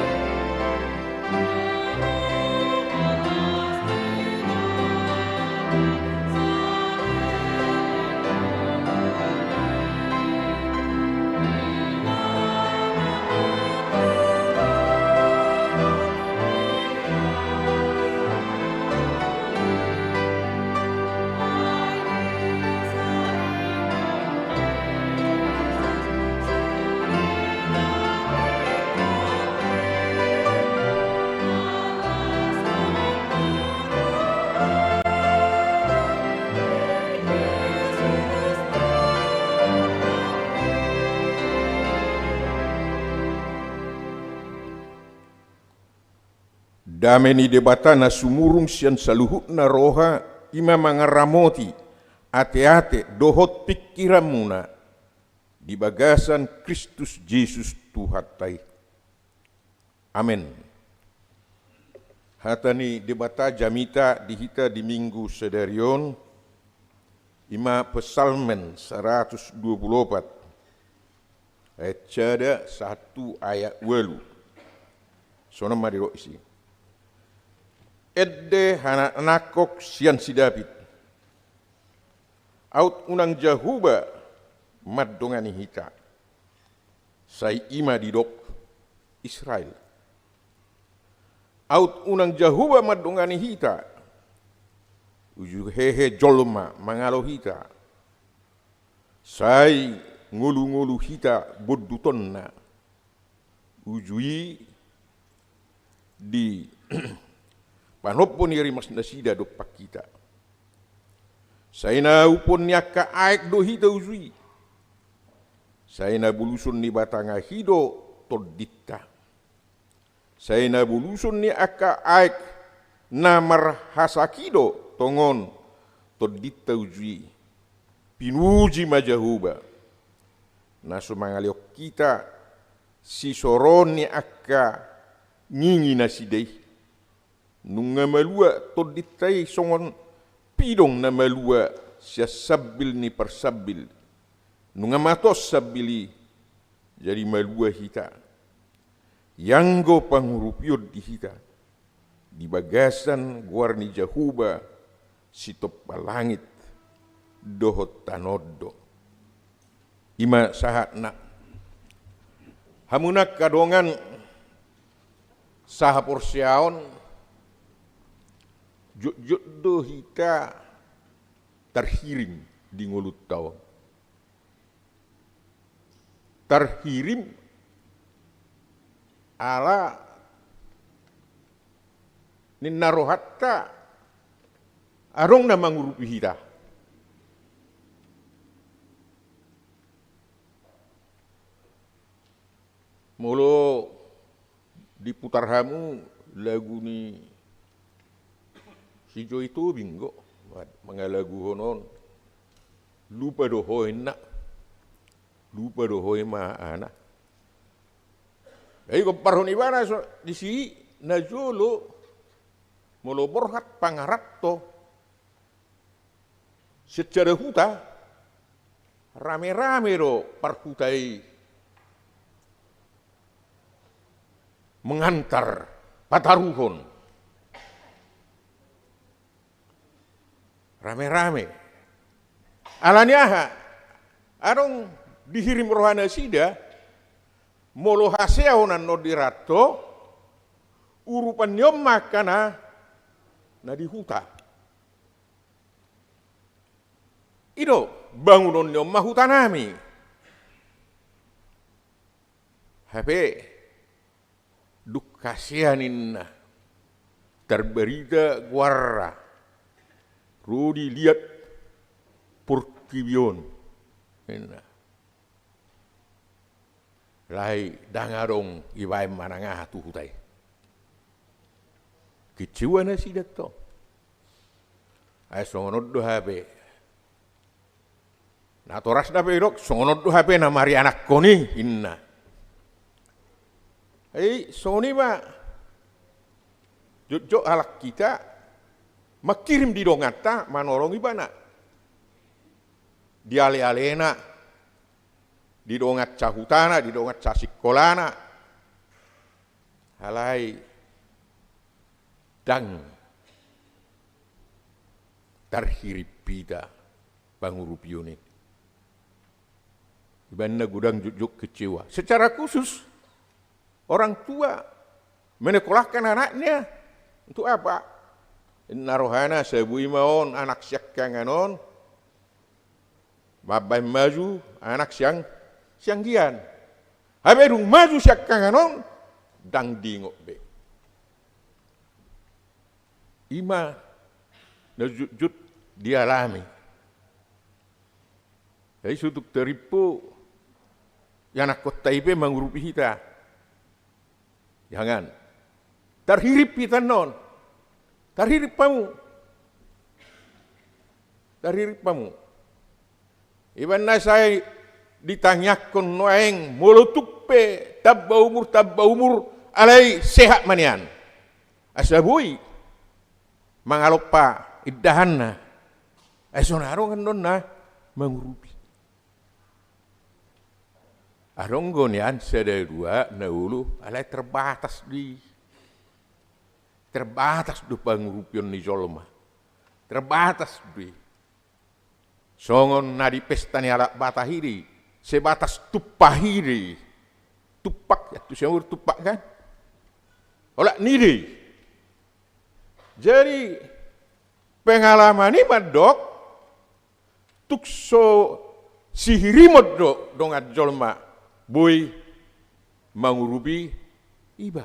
Dame ni Debata na sumurung sian saluhutna roha, i ma mangaramoti ateate dohot pingkiranmuna di bagasan Kristus Jesus Tuhanta i. Amen. Hata ni Debata jamita di hita di Minggu sadari on, i ma Psalmen saratus dua pulu opat, ayat sada sahat tu ayat ualu. Songon on ma didok disi. Ende hanaknakon sian si Daud. Aut unang Jahowa mandongani hita. Sai i ma didok Israel. Aut unang Jahowa mandongani hita. Uju hehe jolma mangalo hita. Sai ngolungolu hita bondutonna. Uju i di panompo ni rimas nasida dompak hita. Sai na umpon ni angka aek do hita uju i. Sai na buluson ni batang aek i do tondinta. Sai na buluson ni angka aek na marhasak i do tongon tondinta uju i. Pinuji ma Jahowa. Na so mangalehon hita sisorong ni angka ngingi nasida i. Nunga malua tondinta i songon pidong na malua sian sambil ni parsambil. Nunga matos sambil i, jadi malua hita. Ianggo pangurupion di hita di bagasan goar ni Jahowa sitompa langit dohot tano on do. I ma sahatna. Hamu na angka dongan sahaporseaon, jotjot do hita tarhirim di ngolunta on. Tarhirim Ala ninna rohanta adong na mangurupi hita. Molo diputar hamu lagu ni si Joy Tobing do, mangalaguhon on, lupa do ho inna, lupa do ho ima ana. Jadi gomparhon ibana disi, na jolo molo borhat pangaranto sian sada huta, rame-rame do parhuta i mengantar, pataruhon. Rame-rame. Alani aha? Adong dihirim rohanasida, molo hasea on annon diranto, urupan ni on ma angka na di huta. I do, bangunon ni on ma hutanami. Hape, dung hasea ninna, tarbarita goarna, ro di liat portibi on, ninna. Alai ndang adong ibaen manang aha tu huta i. Kecewa nasida tong. Ai songon on do hape. Natorasna pe didok, songon on do hape na marianakhon i, inna. Ai songon i ma jotjot halak hita mangkirim di donganta manolong ibana. Di ale-alena, di dongan sahutana, di dongan sasingkolana. Alai ndang tarhirim hita pangurupion i. Ibana godang jotjot kecewa. Secara khusus, orang tua menekolahkan anaknya untuk apa? Inna rohana, asa boi ma on anak siangkangan on mambaen maju anak siang, sianggian. Hape dung maju siangkangan on, ndang diingot be. Ima na jotjot dialami. Jadi so tung tarimpu, ianakkonta i pe mangurupi hita. Jangan. Tarhirim hita annon. Tarhirim hamu. Tarhirim hamu. Ibana sai ditangiangkon nuaeng, molo tung pe tamba umur, tamba umur, alai sehat ma nian. Asa boi mangalompa indahanna. Ai songon i adong annon na mangurupi. Adong do nian sada dua na olo, alai terbatas do i. Terbatas do pangurupion ni jolma. Terbatas do i. Songon na di pesta ni halak Batak i do i, sebatas tumpah i do i. Tumpak, ya, tu Siamun tumpak kan? Olat ni i do i. Jadi pengalaman i mandok, tung so sihirimon do dongan jolma boi mangurupi iba.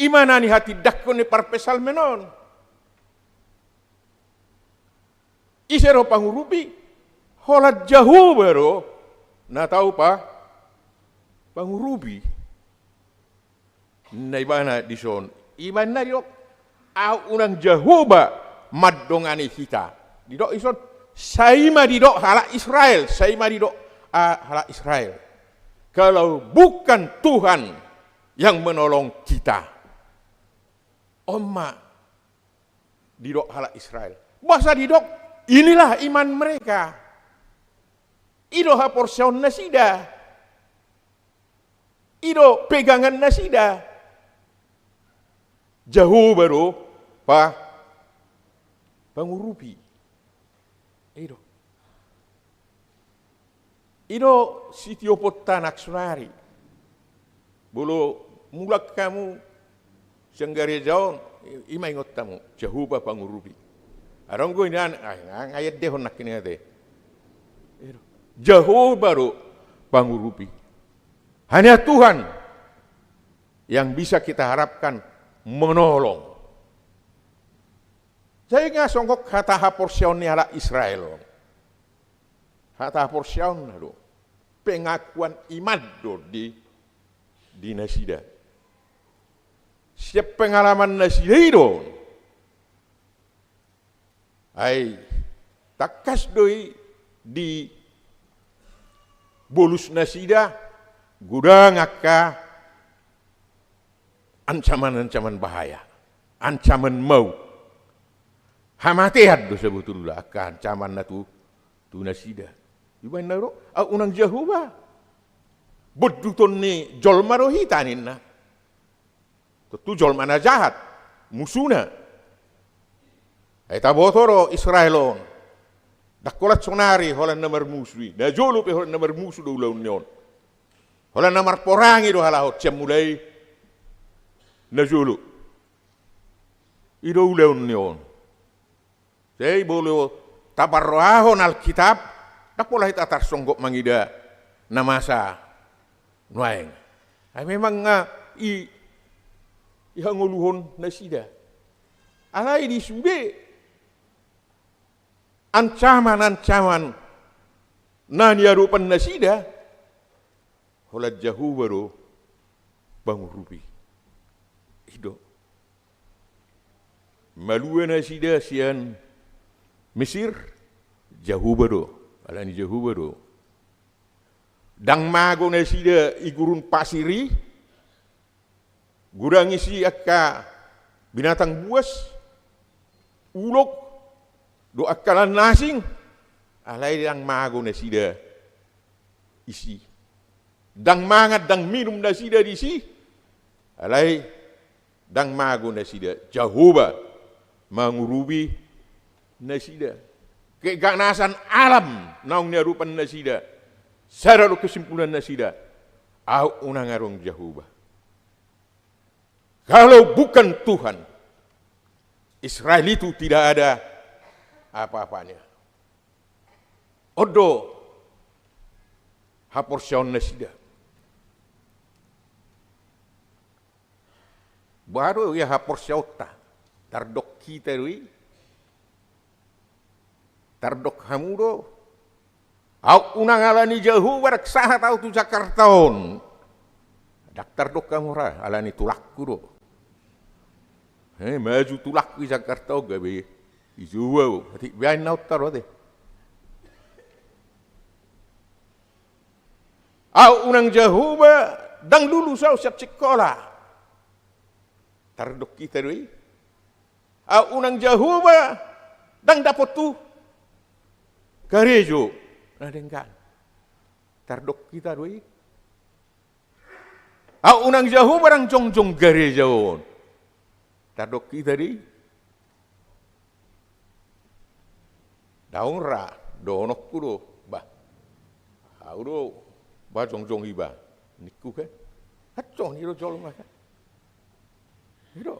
Ima na nihatindangkon ni parpsalmen on. Ise do pangurupi? Holan Jahowa do na tau pa, pangurupi. Ninna ibana dison, ibana didok, ahu unang Jahowa mandongani hita. Didok dison, sai ma didok halak Israel, sai ma didok, ah, halak Israel. Kalau bukan Tuhan yang menolong kita. On ma didok halak Israel. Boasa didok, inilah iman mereka. I do haporseaon nasida. I do pegangan nasida. Jahowa do pa, pangurupi. I do. I do sitioponta nang saonari. Molo mulak hamu sian gareja on, i-, ima ingot hamu, Jahowa pangurupi. Adong do nian, ah, nga, nga iendehon nangkin ate. I do. Jahowa do pangurupi. Hanya Tuhan yang bisa kita harapkan menolong. Sehingga songon hata haporseaon ni halak Israel on. Hata haporseaonna do. Pengakuan iman do di, di nasida. Sian pengalaman nasida i do. Ai, tangkas do i di bolus nasida, godang angka ancaman-ancaman bahaya, ancaman maut. Hamatean do sebetulna angka ancamanna tu, tu nasida. Dibaen na ro, au unang Jahowa. Bonduton ni jolma do hita ninna. Tontu jolma na jahat, musuna. Ai taboto do Israel on. Ndang holan sonari holan na marmusu i. Najolo pe holan na marmusu do ulaon ni on. Holan na marporangi do halak on sian mulai najolo. I do ulaon ni on. Sai molo taparrohahon Alkitab, ndang pola hita tarsonggot mangida na masa nuaeng. Ai memang nga i, i hangoluhon nasida. Alai di sude ancaman-ancaman na niadopan nasida, holan Jahowa do pangurupi. I do. Malua nasida sian Mesir, Jahowa do. Alani Jahowa do. Ndang mago nasida i gurun pasir i, godang isi angka binatang buas, ulok, dohot angka na asing, alai ndang mago nasida disi. Ndang mangan, ndang minum nasida disi, alai ndang mago nasida, Jahowa mangurupi nasida. Keganasan alam naung niadopan nasida, sada do kesimpulan nasida, au unang adong Jahowa. Kalau bukan Tuhan, Israel itu tidak ada apa-apanya. On do haporseaon nasida. Boha do ia haporseaonta? Tardok hita do i. Tardok hamu do. Au unang alani Jahowa ndang sahat au tu Jakarta on. Ndang tardok hamu ra, alani tulangku do. He, maju tulangku i Jakarta on gabe i Jahowa. Atik baen na on taro ate. Au unang Jahowa, ndang lulus au sian sikola. Tardok hita do i. Au unang Jahowa, ndang dapot tu karejo na denggan. Tardok hita do i. Au unang Jahowa, ndang jongjong gareja on. Tardok hita do i. Daong ra, dohononku do, bah. Au do, bah jongjong iba. Ningku kan. Kan songon i do jolma kan. I do.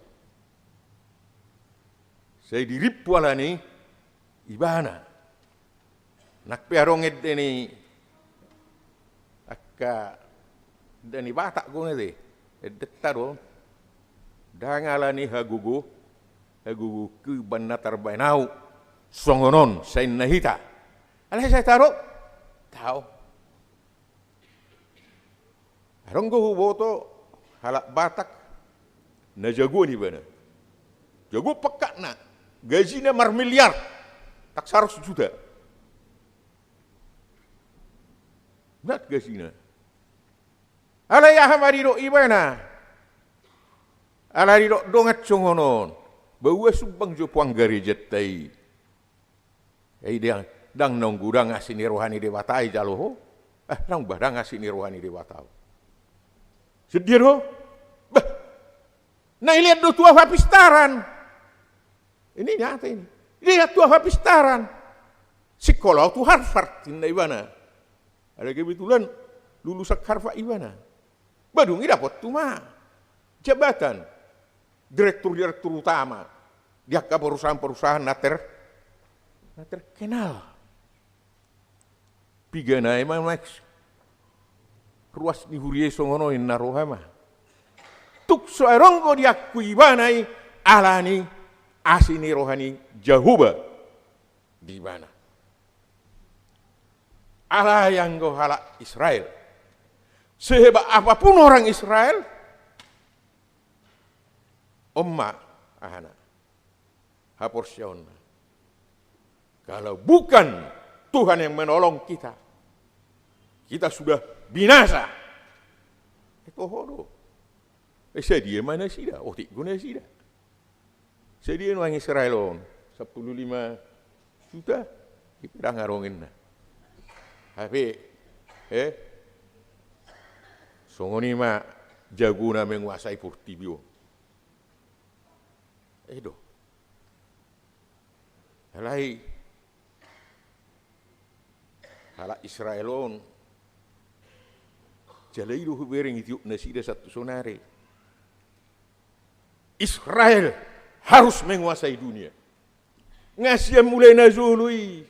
Sai dirimpu alani ibana. Nang pe adong ende ni angka ende ni Batak gona te. Endenta do. Ndang alani hagogo, hagogoonku umbahen na tarbaen au. Songon on, sai ninna hita. Alai sai taro. Tao. Adong do huboto halak Batak na jagoan ibana. Jago pangkatna, gajina marmiliar, ndang saratus juta. Berat gajina. Alai aha ma didok ibana? Ala didok dongan songon on. Ba ua sumbang jo puang garejanta i. Ai ndang, ndang naung godang asi ni roha ni Debata i jalo ho. Eh, naung ba ndang asi ni roha ni Debata ho. Sedia do? Bah. Na ilean do tu au hapistaran. Ini nyata ini. Ilean tu au hapistaran. Sikola au tu Harvard, ninna ibana. Alai kebetulan lulusan Harvard ibana. Ba dung i dapot tu ma jabatan direktur-direktur utama di angka perusahaan-perusahaan na ter-, na terkenal. Piga nai ma, Max? Ruas ni huria i songon on, ninna roha ma. so adong do diakui ibana i, alani asi ni roha ni Jahowa di ibana. Alai anggo halak Israel, sehebat apapun orang Israel, on ma ahana, haporseaonna. Kalau bukan Tuhan yang menolong kita, kita sudah binasa. Eh, toho do. Eh, sadia ma nasida, otik do nasida. Sadia nuaeng Israel on, sampulu lima juta, i pe ndang adong inna. Hape, eh, songon i ma jagona menguasai portibi on. Eh, do. Alai halak Israel on, jala i do hubereng, itiop nasida sahat tu sonari. Israel harus menguasai dunia. Nga sian mulai na jolo i.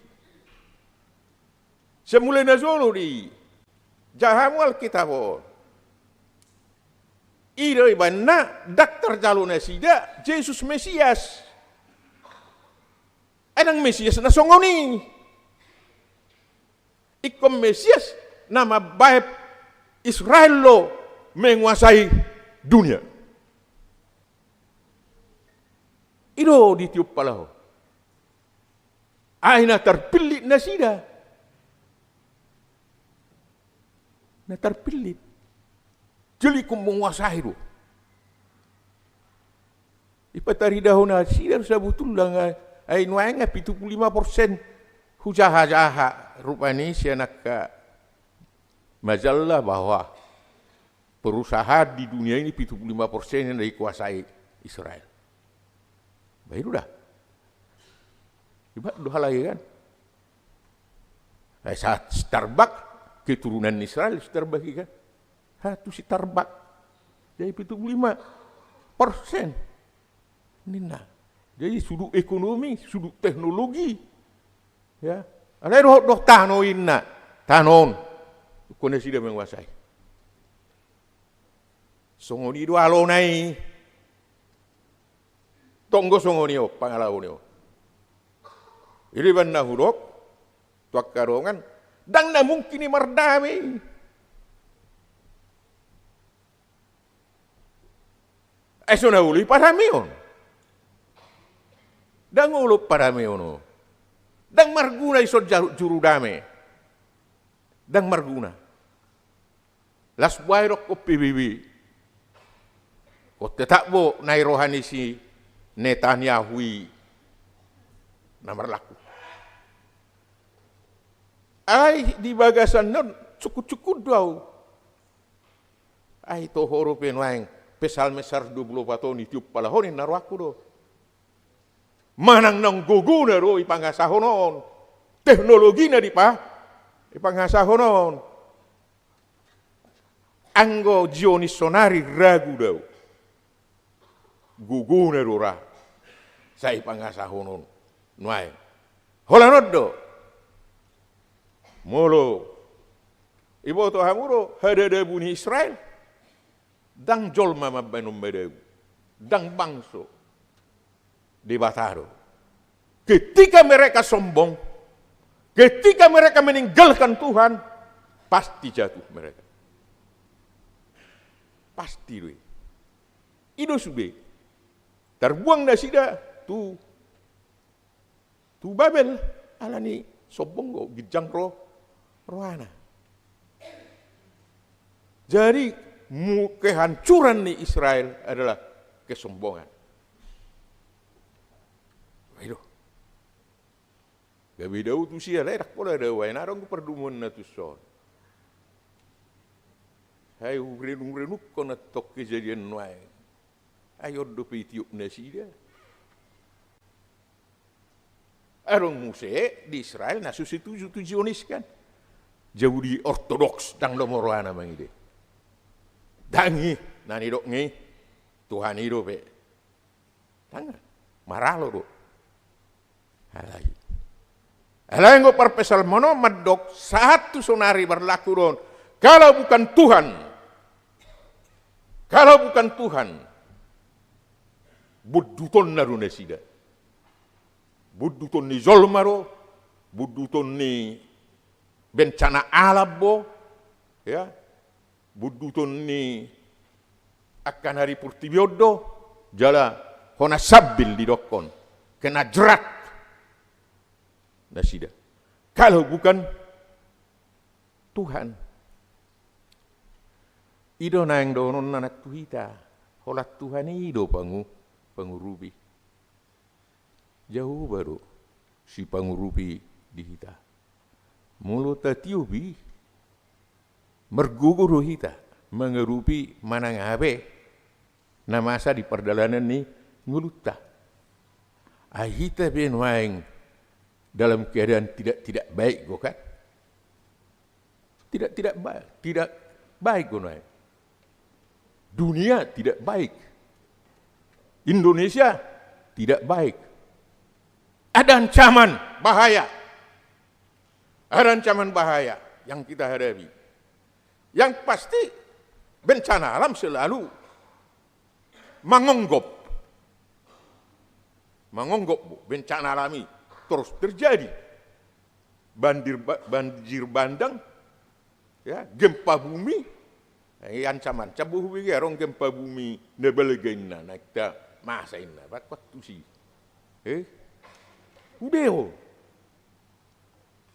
Sian mulai na jolo i. Jaha hamu Alkitab on. I do ibana ndang tarjalo nasida Jesus Mesias. Ai ndang Mesias na songon i. Ingkon Mesias na mambahen Israel do menguasai dunia. I do ditiop pala on. Ai na tarpillit nasida. Na tarpillit. Jadi ingkon menguasai do. Ipataridahon nasida do sabotulna nga, ai nuaeng nga pitu pulu lima persen hujahajaha rupani sian angka majalah bahwa perusahaan di dunia ini pitu pulu lima persen yang dikuasai Israel. Baik, udah. Iba do halai kan. Eh, sahat Starbucks, keturunan Israel Starbucks i kan. Ha, tu Starbucks. Jadi pitu pulu lima persen. Ninna. Jadi sudut ekonomi, sudut teknologi. Ya. Alai dohot do tano inna. Tano on. Ingkon nasida menguasai. Songon i do alona i. Tong do songon i on, pangalaho ni on. I do ibana hudok, tu angka dongan, ndang na mungkin i mardame i. Ai so na olo i padameon. Ndang olo padameon on. Ndang marguna i so jaru-, juru dame. Ndang marguna. Las buai dokkon P B B. Ingkon tetap do na i roha ni si Netanyahu i na marlaku. Ai di bagasan on sungkun-sungkun do au. Ai toho dope nuaeng Psalmen saratus dua pulu opat on, itiop pala on, ninna rohangku do. Manang naung gogona do i pangasahon on. Teknologina dipa-, i pangasahon on. Anggo Zionis sonari ragu do au. Gogona do ra. Sai pangasahon on. Nuaeng. Holan on do. Molo iboto hamu do hadadabu ni Israel. Ndang jolma mambahen on madabu. Ndang bangso. Debata do. Ketika mereka sombong, ketika mereka meninggalkan Tuhan, pasti jatuh mereka. Pasti do i. I do sude. Tarbuang nasida tu, tu Babel, alani sombong do, ginjang ro-, rohana. Jadi, mu-, kehancuran ni Israel adalah kesombongan. I do. Gabe dao tusi, alai ndang pola dao, ai na adong pardomuanna tuson. Ai hurenung-renungkon antong kejadian nuaeng. Ai on dope itiop nasida. Adong muse di Israel na so setuju tu Zionis kan. Jahudi Ortodoks, ndang lomo rohana mangide. Ndang i, na nidokna i, Tuhan i dope. Ndang, maralo do. Alai. Alai anggo parpsalmen on mandok, sahat tu sonari marlaku do on. Kalau bukan Tuhan, Kalau bukan Tuhan, bondutonna do nasida. Bonduton ni jolma do, bonduton ni bencana alam do, ya, bonduton ni angka na di portibi on do, jala hona sambil didokkon, kena jerat nasida. Kalau bukan Tuhan. I do naeng dohononna nang tu hita, holan Tuhan i do pangu-, pangurupi. Jahowa do sipangurupi di hita. Molo tatiop i, margogo do hita mangadopi manang aha pe na masa di pardalanan ni ngolunta. Ai hita pe nuaeng dalam keadaan tidak, tidak baik do kan? Tidak, tidak baik, tidak baik do nuaeng. Dunia tidak baik. Indonesia tidak baik. Ada ancaman bahaya. Ada ancaman bahaya yang kita hadapi. Yang pasti, bencana alam selalu mangonggop. Mangonggop, bo, bencana alam i terus terjadi. Bandir ba-, banjir bandang, ya, gempa bumi, eh, ancaman. Coba hubege, adong gempa bumi na balga inna, na hita masa inna, baen tusi. Eh? Ude o.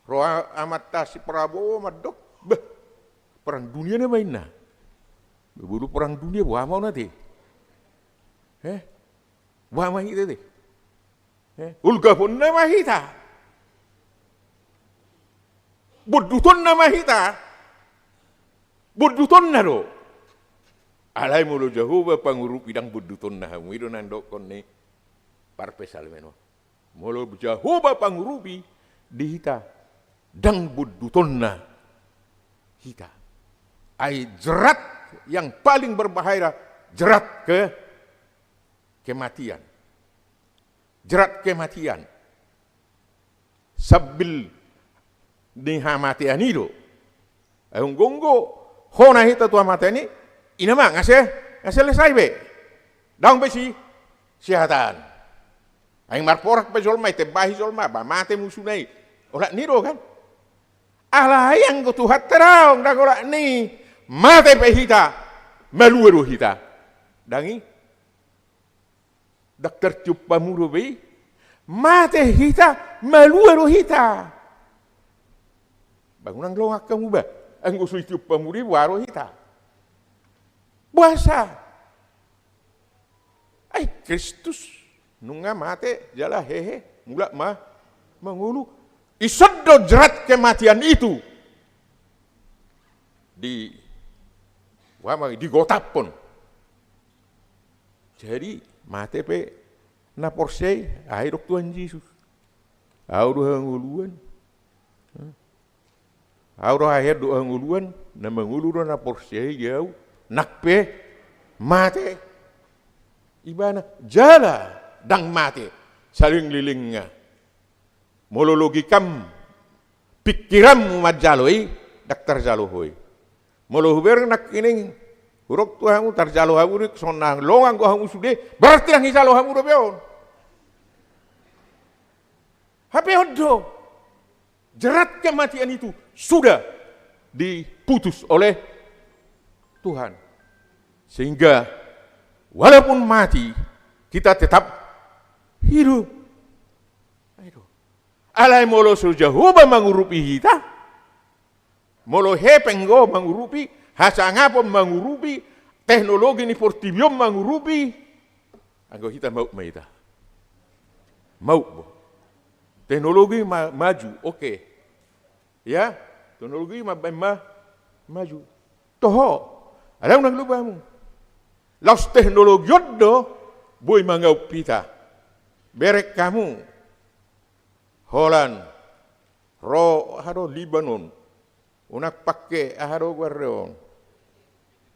Ro a-, amanta si Prabowo mandok, bah, perang dunia nama inna. Bolu perang dunia, boha ma on ate? Eh? Boha ma hita ate? Eh? Ulgapon nama hita. Bondutonna ma hita. Bondutonna do. Alai molo Jahowa pangurupi, ndang bondutonna hamu, i do na nidok ni parpsalmen on. Molo Jahowa pangurupi di hita, ndang bondutonna hita. Ai jerat yang paling berbahaya, jerat ke kematian. Jerat kematian. Sambil ni hamatean i do. Ai anggo, anggo hona hita tu hamatean i, i nama nga se-, nga selesai be. Ndang be si-, sihatan. Ai marporang pe jolma i, tembahi jolma, ba mate musuna i. Olat ni do kan? Alai anggo Tuhanta daong, ndang olat ni. Mate pe hita, malua do hita. Ndang i? Ndang tartiop hamu dope i? Mate hita, malua do hita. Ba unang longang hamu ba. Anggo so ditiop hamu do i, boha do hita? Boasa? Ai Kristus nunga mate jala hehe, mulak ma mangolu. Dison do jerat kematian itu di, boha ma, digotaphon. Jadi, mate pe na porsea i, aha didok Tuhan Jesus? Ahu do hangoluan. Ahu do hahean dohot hangoluan, na mangolu do na porsea i di ahu, nang pe mate ibana. Jala ndang mate salelenglelengna. Molo logikam, pikiranmu manjalo i, ndang tarjalo ho i. Molo hubereng nangkining, hudok tu hamu, tarjalo hamu do i, songon na longang do hamu sude, berarti ndang dijalo hamu dope on. Hape on do, jerat kematian itu sudah diputus oleh Tuhan. Sehingga walaupun mati, kita tetap hidup. Aduh. Alai molo so Jahowa mangurupi hita, molo hepeng do mangurupi, hasangapon mangurupi, teknologi ni portibi on mangurupi, anggo hita mauk ma hita. Mauk bo. Teknologi ma-, maju, oke. Ya, teknologi ma-, ma-, maju. Toho, alai unang lupa hamu. Laos teknologi on do boi mangaup hita. Bereng hamu. Holan. Ro, aha do, Libanon. Unang pangke, aha do goarna on.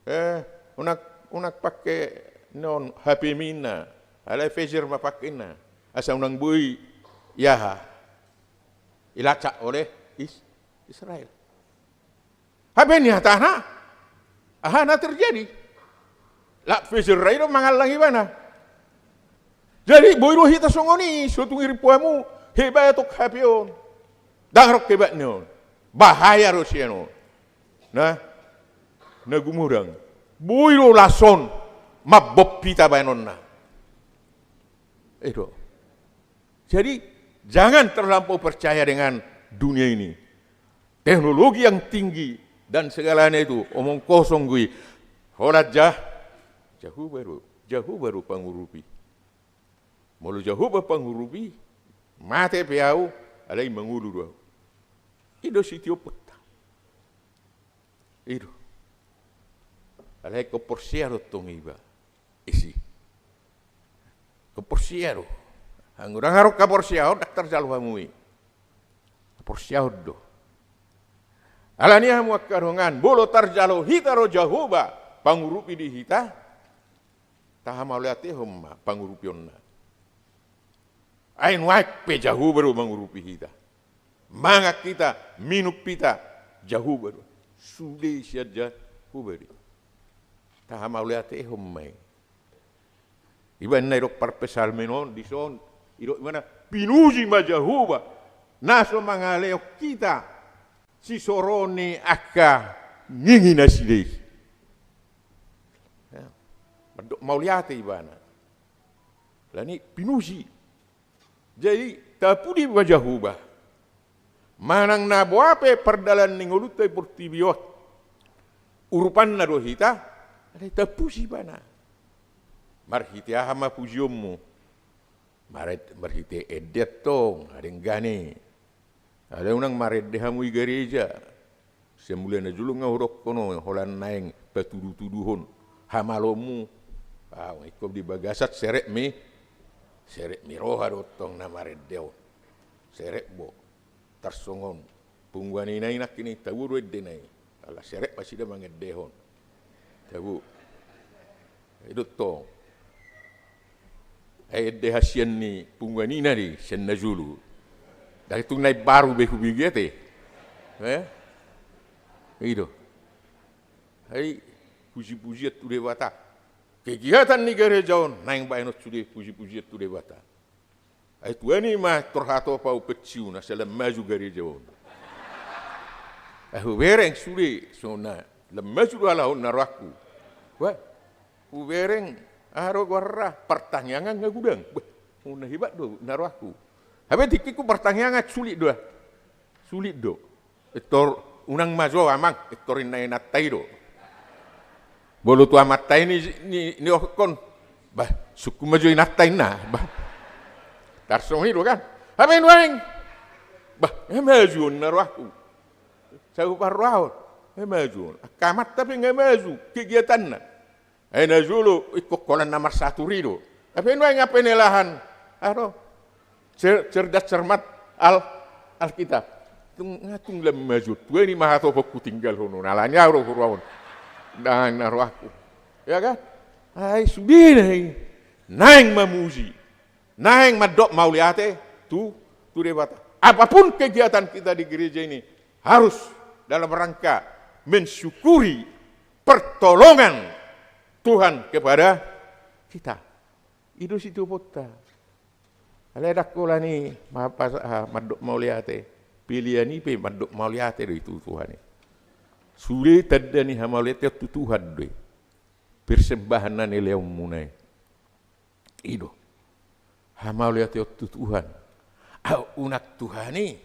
Eh, unang, unang pangke non H P-mi inna. Alai pager ma pangke inna. Asa unang boi, aha, ilacak oleh Is-, Israel. Hape nyatana, aha na terjadi? Lak peser rai do mangallang ibana. Jadi boi do hita songon i, so tung irimpu hamu hebat tok hape on. Ndang ro hebat ni on. Bahaya do sian on. Nah, na gumodang. Boi do lason mambompi hita baenonna. Edo. Jadi, jangan terlampau percaya dengan dunia ini. Teknologi yang tinggi dan segalanya itu omong kosong gue. Holan ja, Jahowa do, Jahowa do pangurupi. Molo Jahowa pangurupi, mate pe au, alai mangolu do au. Ido sitioputta. Ido. Alai ingkon porsea do tong iba. Isi. Ingkon porsea do. Anggo ndang adong haporseaon, ndang tarjalo hamu i. Haporseaon do. Alani i hamu angka dongan, molo tarjalo hita do Jahowa pangurupi di hita, tahamauliatehon ma pangurupionna. Ai nuaeng pe Jahowa do mangurupi hita. Mangan hita, minum hita, Jahowa do. Sude sian Jahowa do i. Tahamauliatehon ma i. Iba na didok parpsalmen on dison, didok ibana, pinuji ma Jahowa, na so mangalehon hita sisoroni angka ngingi nasida i. Ya. Mandok mauliate ibana. Alani i pinuji. Jadi, tapudi ma Jahowa. Manang na boha pe pardalan ni ngolunta di portibi on, urupanna do hita, alai tapuji ibana. Marhite aha ma pujionmu? Maret-, marhite ende antong, adenggan i. Alai unang marende hamu di gareja. Sian mula na jolo nga hudokkon on, holan naeng patudutuduhon hamalomu. Ah, ingkon di bagasan serep mi, serep mi roha do tong na marende on. Serep bo. Tarsongon punguan ina i nangkin i, tabo do endena i. Ala serep ma nasida mangendehon. Tabo. I do tong. Ai ende hasian ni punguan ina do i sian na jolo. Ndang tung na imbaru be hubege ate. Eh? I do. Ai pujipujian tu Debata. Kegiatan ni gareja on naeng baenon sude pujipujian tu Debata. Ai tuani ma tor hatop au pensiun asa lam maju gareja on. Ai hubereng sude songon na lam maju do halak on na rohangku. Wah, hubereng aha do goarna, partangiangan nga godang. Bah, songon na hebat do na rohangku. Hape tingkingku partangiangan sulit do. Sulit do. Pintor unang ma jo amang, pintor inna inanta i do. Molo tu amanta i ni, ni, nidok on. Bah, sungkun ma jo inanta inna. Bah. Tarsongon i do kan. Hape nuaeng. Bah, nga maju on na rohangku. Saut parrohaon. Nga maju on. Angka amanta pe nga maju kegiatanna. Ai na jolo ingkon holan na marsatur i do. Hape nuaeng hape na lahan. Aha do? Cer-, cerdas cermat Al-, Alkitab. Tung, nga tung lam maju. Tuani ma hatop on hutinggalhon on. Alani au do huroha on. Ndang na rohangku. Ya kan? Ai sudena i. Naeng mamuji. Naeng mandok mauliate tu, tu Debata. Apapun kegiatan kita di gereja ini harus dalam rangka mensyukuri pertolongan Tuhan kepada kita. I do sitioputta. Alai ndang holan i ma-, pas-, ah, mandok mauliate. Pelean i pe mandok mauliate do i tu Tuhan i. Sude tanda ni hamauliateon tu Tuhan do i. Persembahan na nilehonmuna i. I do. Hamauliateon tu Tuhan. Au unang Tuhan i.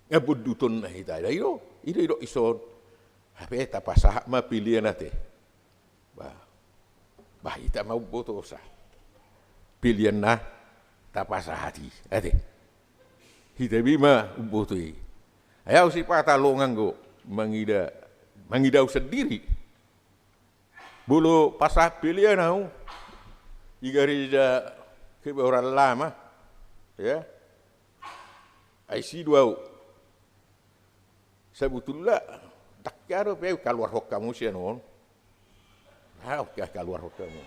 Nga bondutonna hita. I do. I do, i do dison. Hape tapasahat ma pelean ate. Bah. Bah, hita ma umbotosa. Pelean na tapasahat i. Ate. Hita be ma umboto i. Ai au sipata longang do. Mangida, mangida au sandiri. Molo pasahat pelean au di gareja Kebayoran Lama, ya. Ai si do au. Sabutulna, ndang hea dope au kaluarhon hamu sian on. Au hea kaluarhon hamu.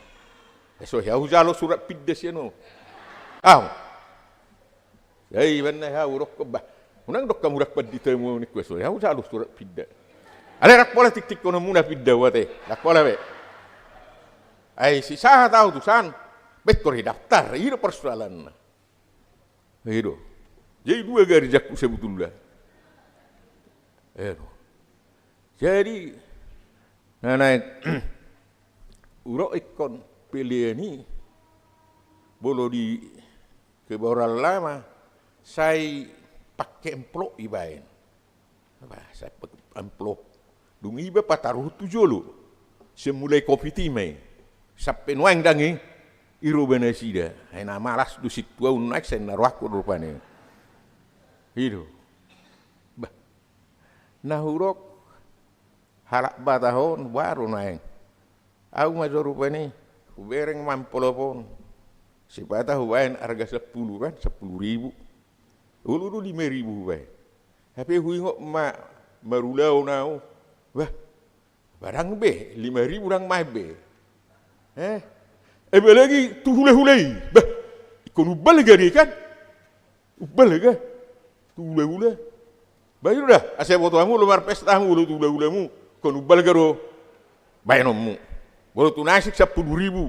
Ai so hea hujalo surat pinda sian on. Au. Ai, ibana hea hudokkon bah. Unang dok hamu ndang pandita hamu ningku, ai so hea hujalo surat pinda. Alai ndang pola tingtingkononmuna pinda ate. Ndang pola be. Ai sisahat ahu tusan, pintor didaftar, i do persoalanna. I do. Jadi dua garejangku sebetulna. I do. Jadi, na naeng hudok ingkon pelean i, molo di Kebayoran Lama, sai pake amplop ibaen. Bah, sai pake amplop. Dung i iba pataruhon tu jolo. Sian mulai covid i ma i. Sampe nuaeng ndang i, i roba nasida. Ai na malas do sintua on nuaeng, sai na rohangku do rupani. I do. Bah. Na hudok halak Batak on, boha do nuaeng. Ahu ma jo rupani, hubereng ma amplop on. Sipata hubaen arga sampulu kan, sampulu ribu. Olo do lima ribu hubaen. Hape huingot ma marulaon ahu. Bah, ba ndang be, lima ribu ndang maen be. Eh? Apalagi tu hulahula i. Bah, ingkon umbalga do i kan? Umbalga. Tu hulahula. Bah, i do da, asa diboto hamu do marpesta hamu molo tu hulahulamu, ingkon umbalga do baenonmu. Molo tu na asing sampulu ribu.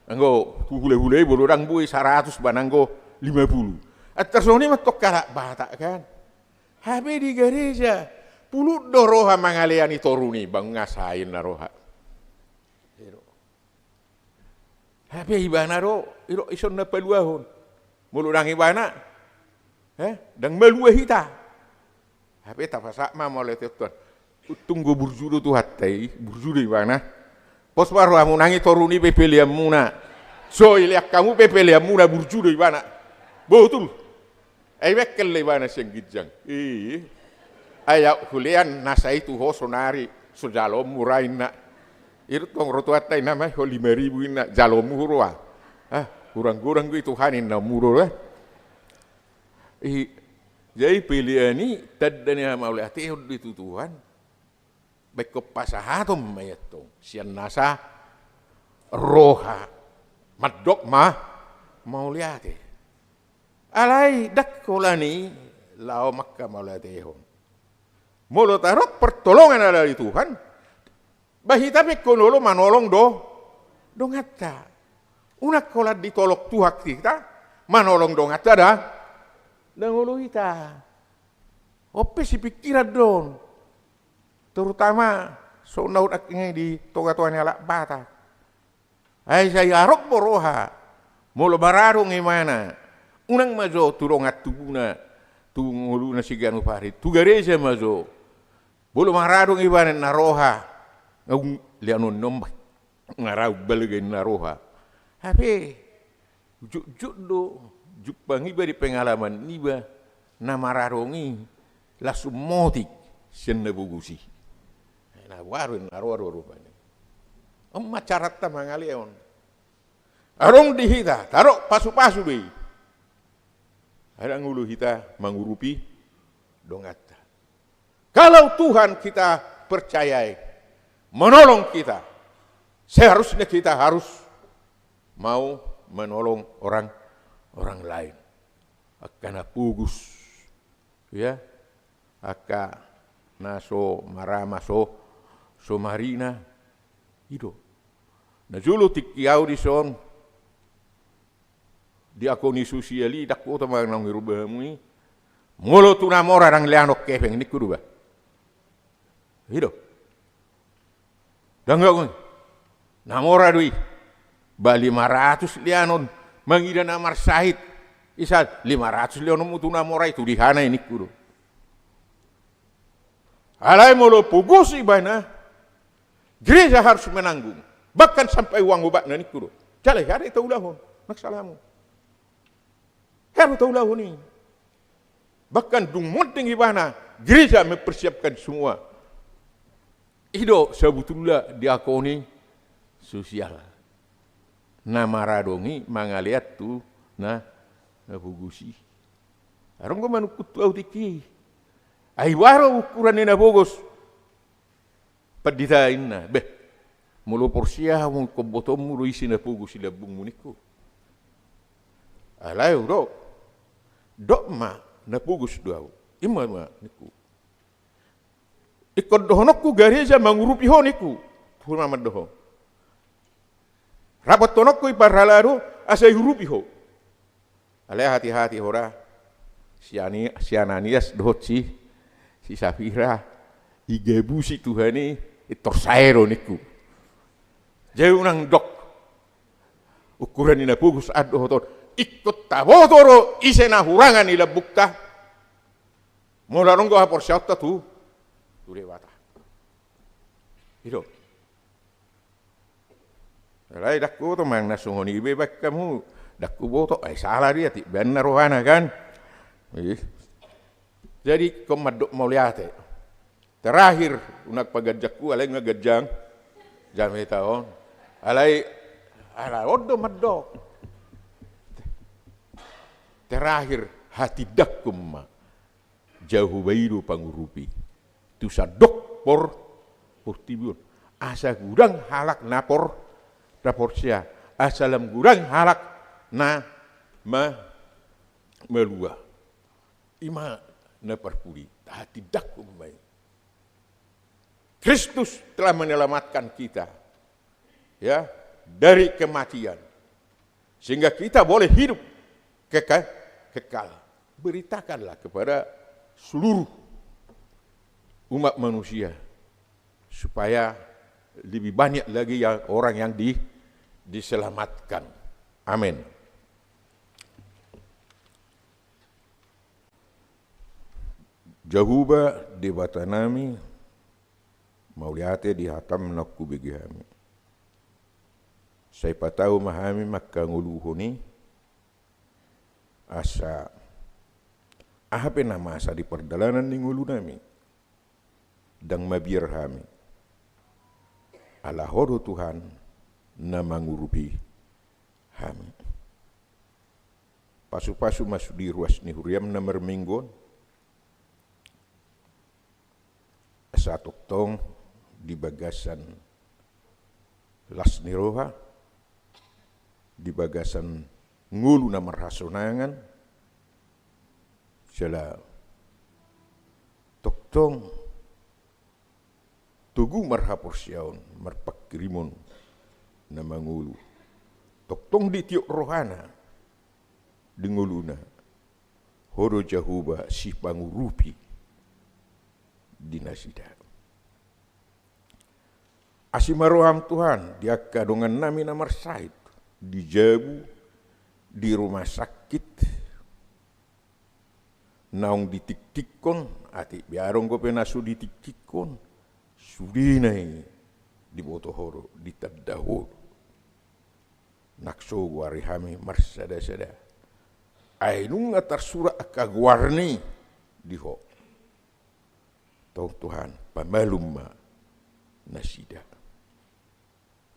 Anggo tu hulahula i molo ndang boi saratus, ba nanggo lima pulu. Antar songon i ma tong halak Batak kan. Hape di gareja, pulut do roha mangaleani toru ni, ba nga sai na roha. Hape ibana do, i do ison na paluahon. Molo ndang ibana, eh, ndang malua hita. Hape tapasahat ma mauliate on Tuhan. Untung do burju do Tuhanta i, burju do ibana. Pos ma rohamu, nang i toru ni pe peleanmuna. So ilean hamu pe peleanmuna, burju do ibana. Botul. Ai bengkel do ibana sian ginjang. Ih. Ai aut hulean nasa i tu ho sonari, so jaloonmu ra inna. I do tong ro Tuhanta i, nama i ho lima ribu inna, jaloonmu huroha. Ah, hurang godang do i Tuhan inna, muro lah. Ih, jadi pelean i tanda ni hamauliateon do i tu Tuhan. Ba ingkon pasahaton ma i antong sian nasa roha mandok ma mauliate. Alai ndang holan i laho manghamauliatehon. Molo tadok pertolongan ala ni Tuhan, ba hita pe ingkon olo manolong do donganta. Unang holan ditolong Tuhan hita, manolong donganta ndang, ndang olo hita. On pe sipingkiran do on. Terutama songon na hudok nangkin i di tongatonga ni halak Batak. Ai sai adong do roha, molo maradong ibana, unang ma jo tu dongan tubuna, tu ngoluna siganup ari, tu gareja ma jo. Molo maradong ibana na roha, nga ung leanon ni on ba, nga ra umbalga inna roha. Hape jotjot do jumpang iba di pengalaman niba, na maradong i langsung motik sian na pogos i. Na boha do inna roha do rupani. On ma caranta mangalean. Adong di hita, tadok pasupasu be i. Ai ndang olo hita mangurupi donganta. Kalau Tuhan kita percayai menolong kita, seharusnya kita harus mau menolong orang, orang lain. Angka na pogos, ya, angka na so marama, so, so marina, i do. Na jolo tingki ahu dison, diakoni sosial i, ndang huboto ma naung huroba hamu i. Molo tu na mora ndang leanon hepeng ningku do ba. I do. Ndang, ndang. Na mora do i. Ba lima ratus leanon mangida na marsahit. Isa lima ratus leanonmu tu na mora i, tu dihana i ningku do. Alai molo pogos ibana, gereja harus menanggung. Bahkan sampai uang obatna ningku do. Jala hea do taulahon, masalah hamu. Hea do taulahon i. Bahkan dung monding ibana, gereja mempersiapkan semua. I do sabotulna diakoni sosial. Na maradong i mangalean tu na, na pogos i. Adong do manungkun tu ahu tingki i. Ai boha do ukuran ni na pogos? Pandita inna, beh, molo porsea hamu ingkon botoonmu do ise na pogos di lambungmu ningku. Alai hudok, dok ma na pogos do ahu. I ma ningku. Ingkon dohononku gareja mangurupi ho ningku. Huna mandok ho. Rapothononku i parhalado, asa diurupi ho. Alai hati-hati ho ra, si Ani-, si Ananias dohot si, si Safira, digabusi Tuhan i, i torsae do ningku. Jadi unang dok. Ukuran ni na pogos an dohot on. Ingkon taboto do ise na hurangan di lambungta. Molo adong do haporseaonta tu, tu Debata. I do. Alai ndang huboto manang na songon i be baen hamu, ndang huboto, ai sala dia, tiop be anna rohana kan. Ih. Jadi ingkon mandok mauliate. Terakhir, unang paganjanghu, alai nunga ganjang jamita on. Alai, ala on do mandok. Terakhir, hatindangkon ma. Jahowa i do pangurupi tu sandok por-, portibi on. Asa godang halak na por-, na porsea. Asa lam godang halak na ma-, malua. I ma na parpudi, hatindangkon ma i. Kristus telah menyelamatkan kita, ya, dari kematian. Sehingga kita boleh hidup keka-, kekal. Beritakanlah kepada seluruh umat manusia, supaya lebih banyak lagi yang, orang yang di-, diselamatkan. Amin. Jahowa Debatanami, mauliate di hataM naung hubege hami. Sai patau ma hami mangkangoluhon i, asa aha pe na masa di pardalanan ni ngolunami, ndang mabiar hami. Ala Ho do Tuhan na mangurupi hami. Pasupasu ma sude ruas ni huriaM na marminggu on. Asa tongtong di bagasan las ni roha, di bagasan ngolu na marhasonangan, jala tongtong togu marhaporseaon, marpangkirimon na mangolu. Tongtong ditiop rohana di ngoluna. Ho do Jahowa sipangurupi di nasida. Asi ma rohaM Tuhan di angka dongannami na marsahit, di jabu, di rumah sakit, naung ditiktikkon, atik be adong dope na so ditiktikkon, sudena i diboto Ho do, ditanda Ho do. Nang so goari hami marsadasada, ai nunga tarsurat angka goarni di Ho. Tong Tuhan, pamalum ma nasida.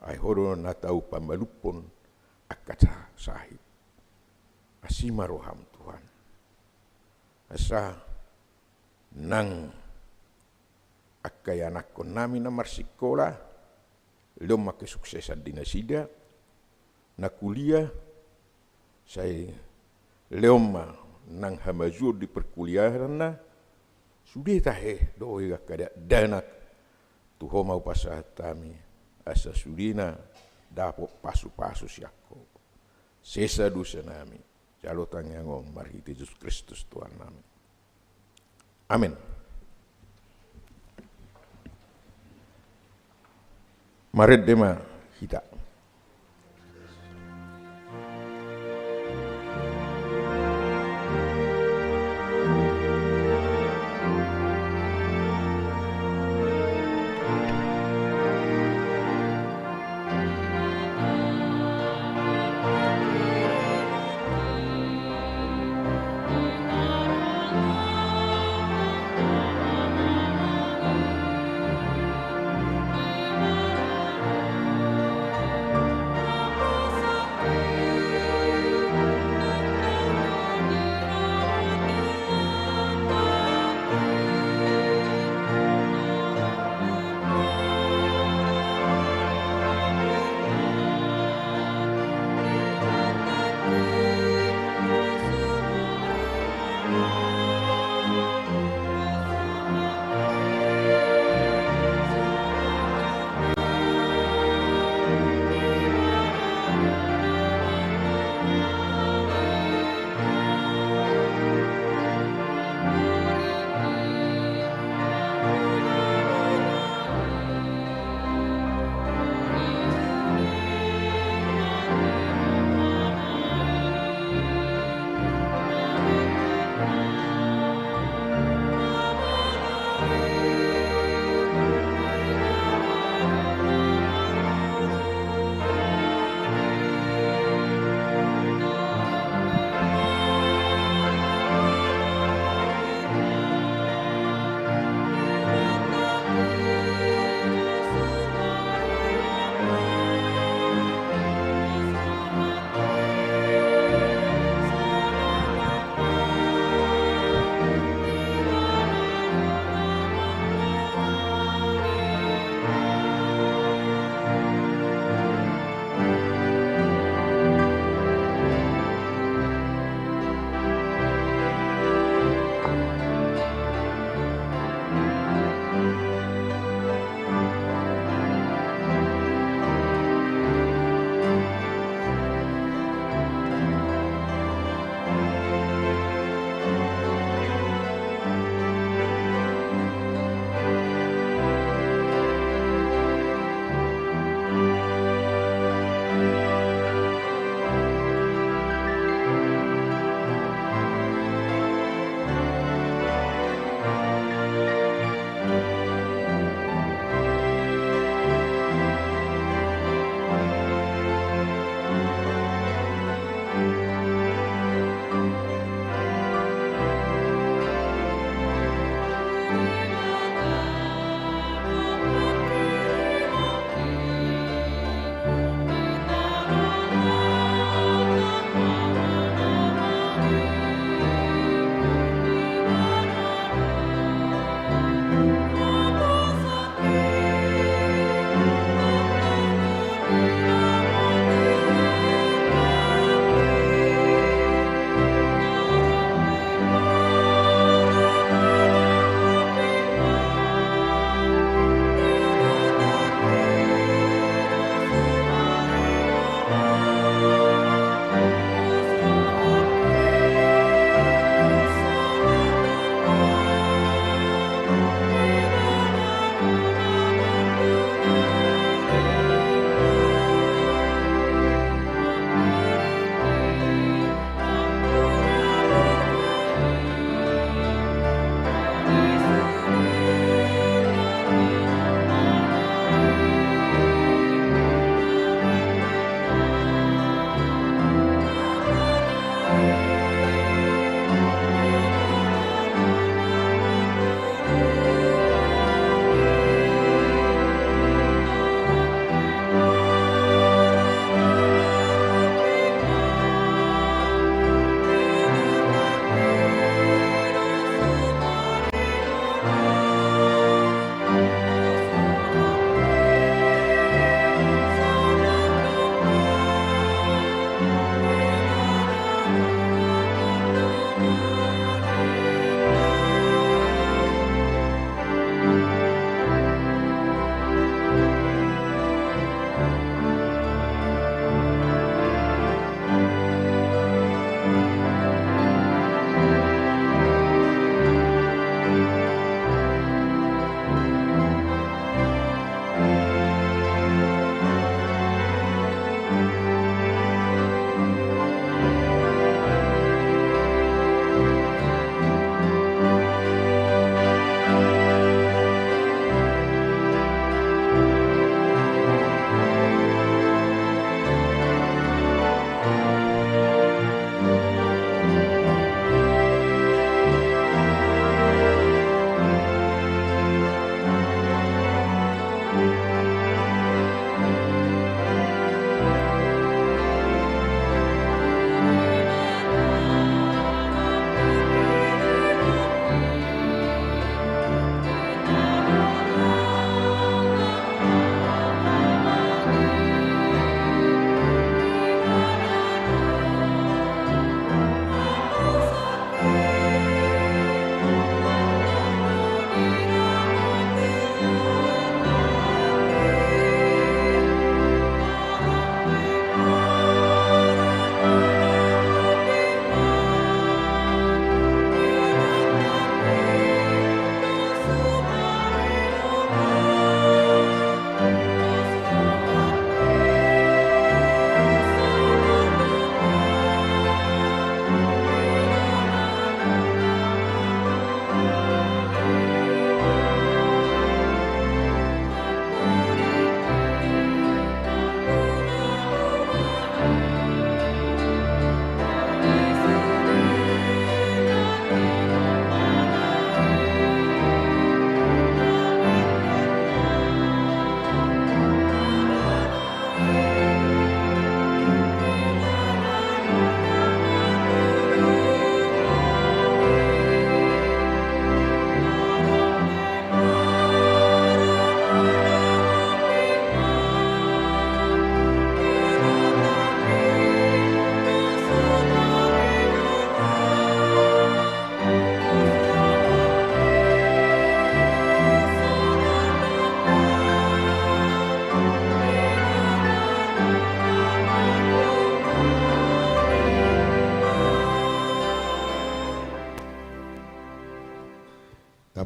Ai Ho do na tau pamalumhon angka sa-, sahit. Asi ma rohaM Tuhan. Asa nang angka ianakkonnami na marsikola, lehon ma kesuksesan di nasida, na kuliah, sai lehon ma nang hamajuon di perkuliahanna, sude tahe dohot angka dakdanak, tu Ho ma hupasahat hami, asa sudena dapot pasupasu sian Ho. Sesa dosanami, jalo tangiang on marhite Jesus Kristus Tuhannami. Amen. Marende ma hita.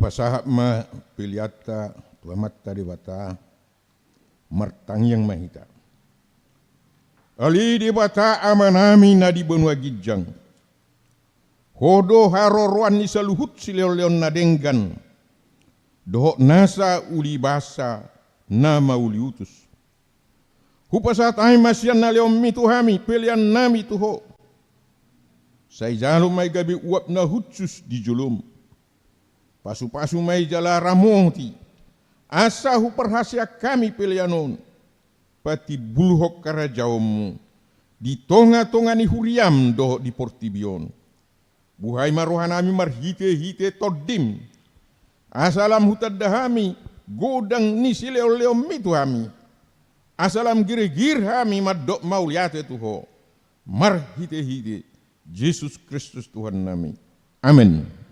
Tapasahat ma peleanta tu Amanta Debata. Martangiang ma hita. Ale Debata Amanami na di banua ginjang, Ho do haroroan ni saluhut silehonlehon na denggan dohot nasa ulibasa na mauliutus. Hupasahat hami ma sian na lehonMi tu hami peleannami tu Ho. Sai jalo ma i gabe uap na hushus di joloM. Pasupasu ma i jala ramoti, asa huparhaseang hami pelean on patimbulhon harajaonMu di tongatonga ni huriaM dohot di portibi on. Buhai ma rohanami marhitehite TondiM, asa lam hutanda hami godang ni silehonlehonMi tu hami, asa lam girgir hami mandok mauliate tu Ho, marhitehite Jesus Kristus Tuhannami. Amen.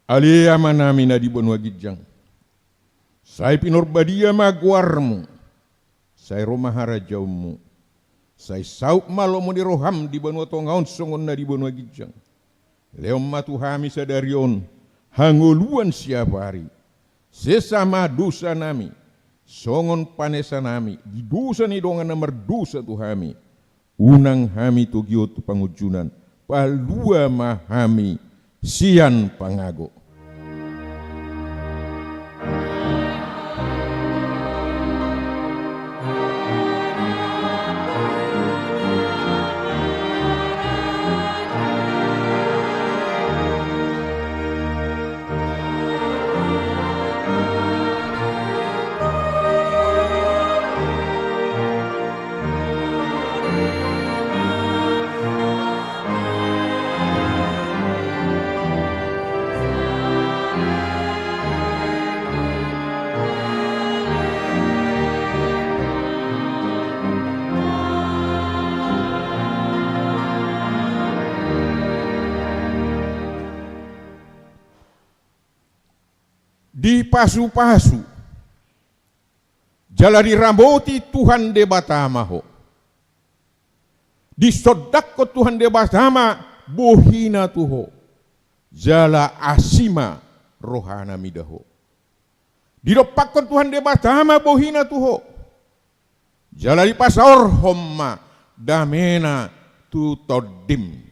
Ale Amanami na di banua ginjang, sai pinarbadia ma goarMu. Sai ro ma harajaonMu. Sai saut ma lomo ni rohaM di banua tonga on songon na di banua ginjang. Lehon ma tu hami sadari on hangoluan siapari. Sesa ma dosanami songon panesanami di dosa ni dongan na mardosa tu hami. Unang hami togihon tu pangunjunan, palua ma hami sian pangago. Dipasupasu jala diramoti Tuhan Debata ma ho. Disondangkon Tuhan Debata ma bohina tu ho, jala asi ma rohana mida ho. Didompakkon Tuhan Debata ma bohina tu ho, jala dipasaorhon ma damena tu tondim.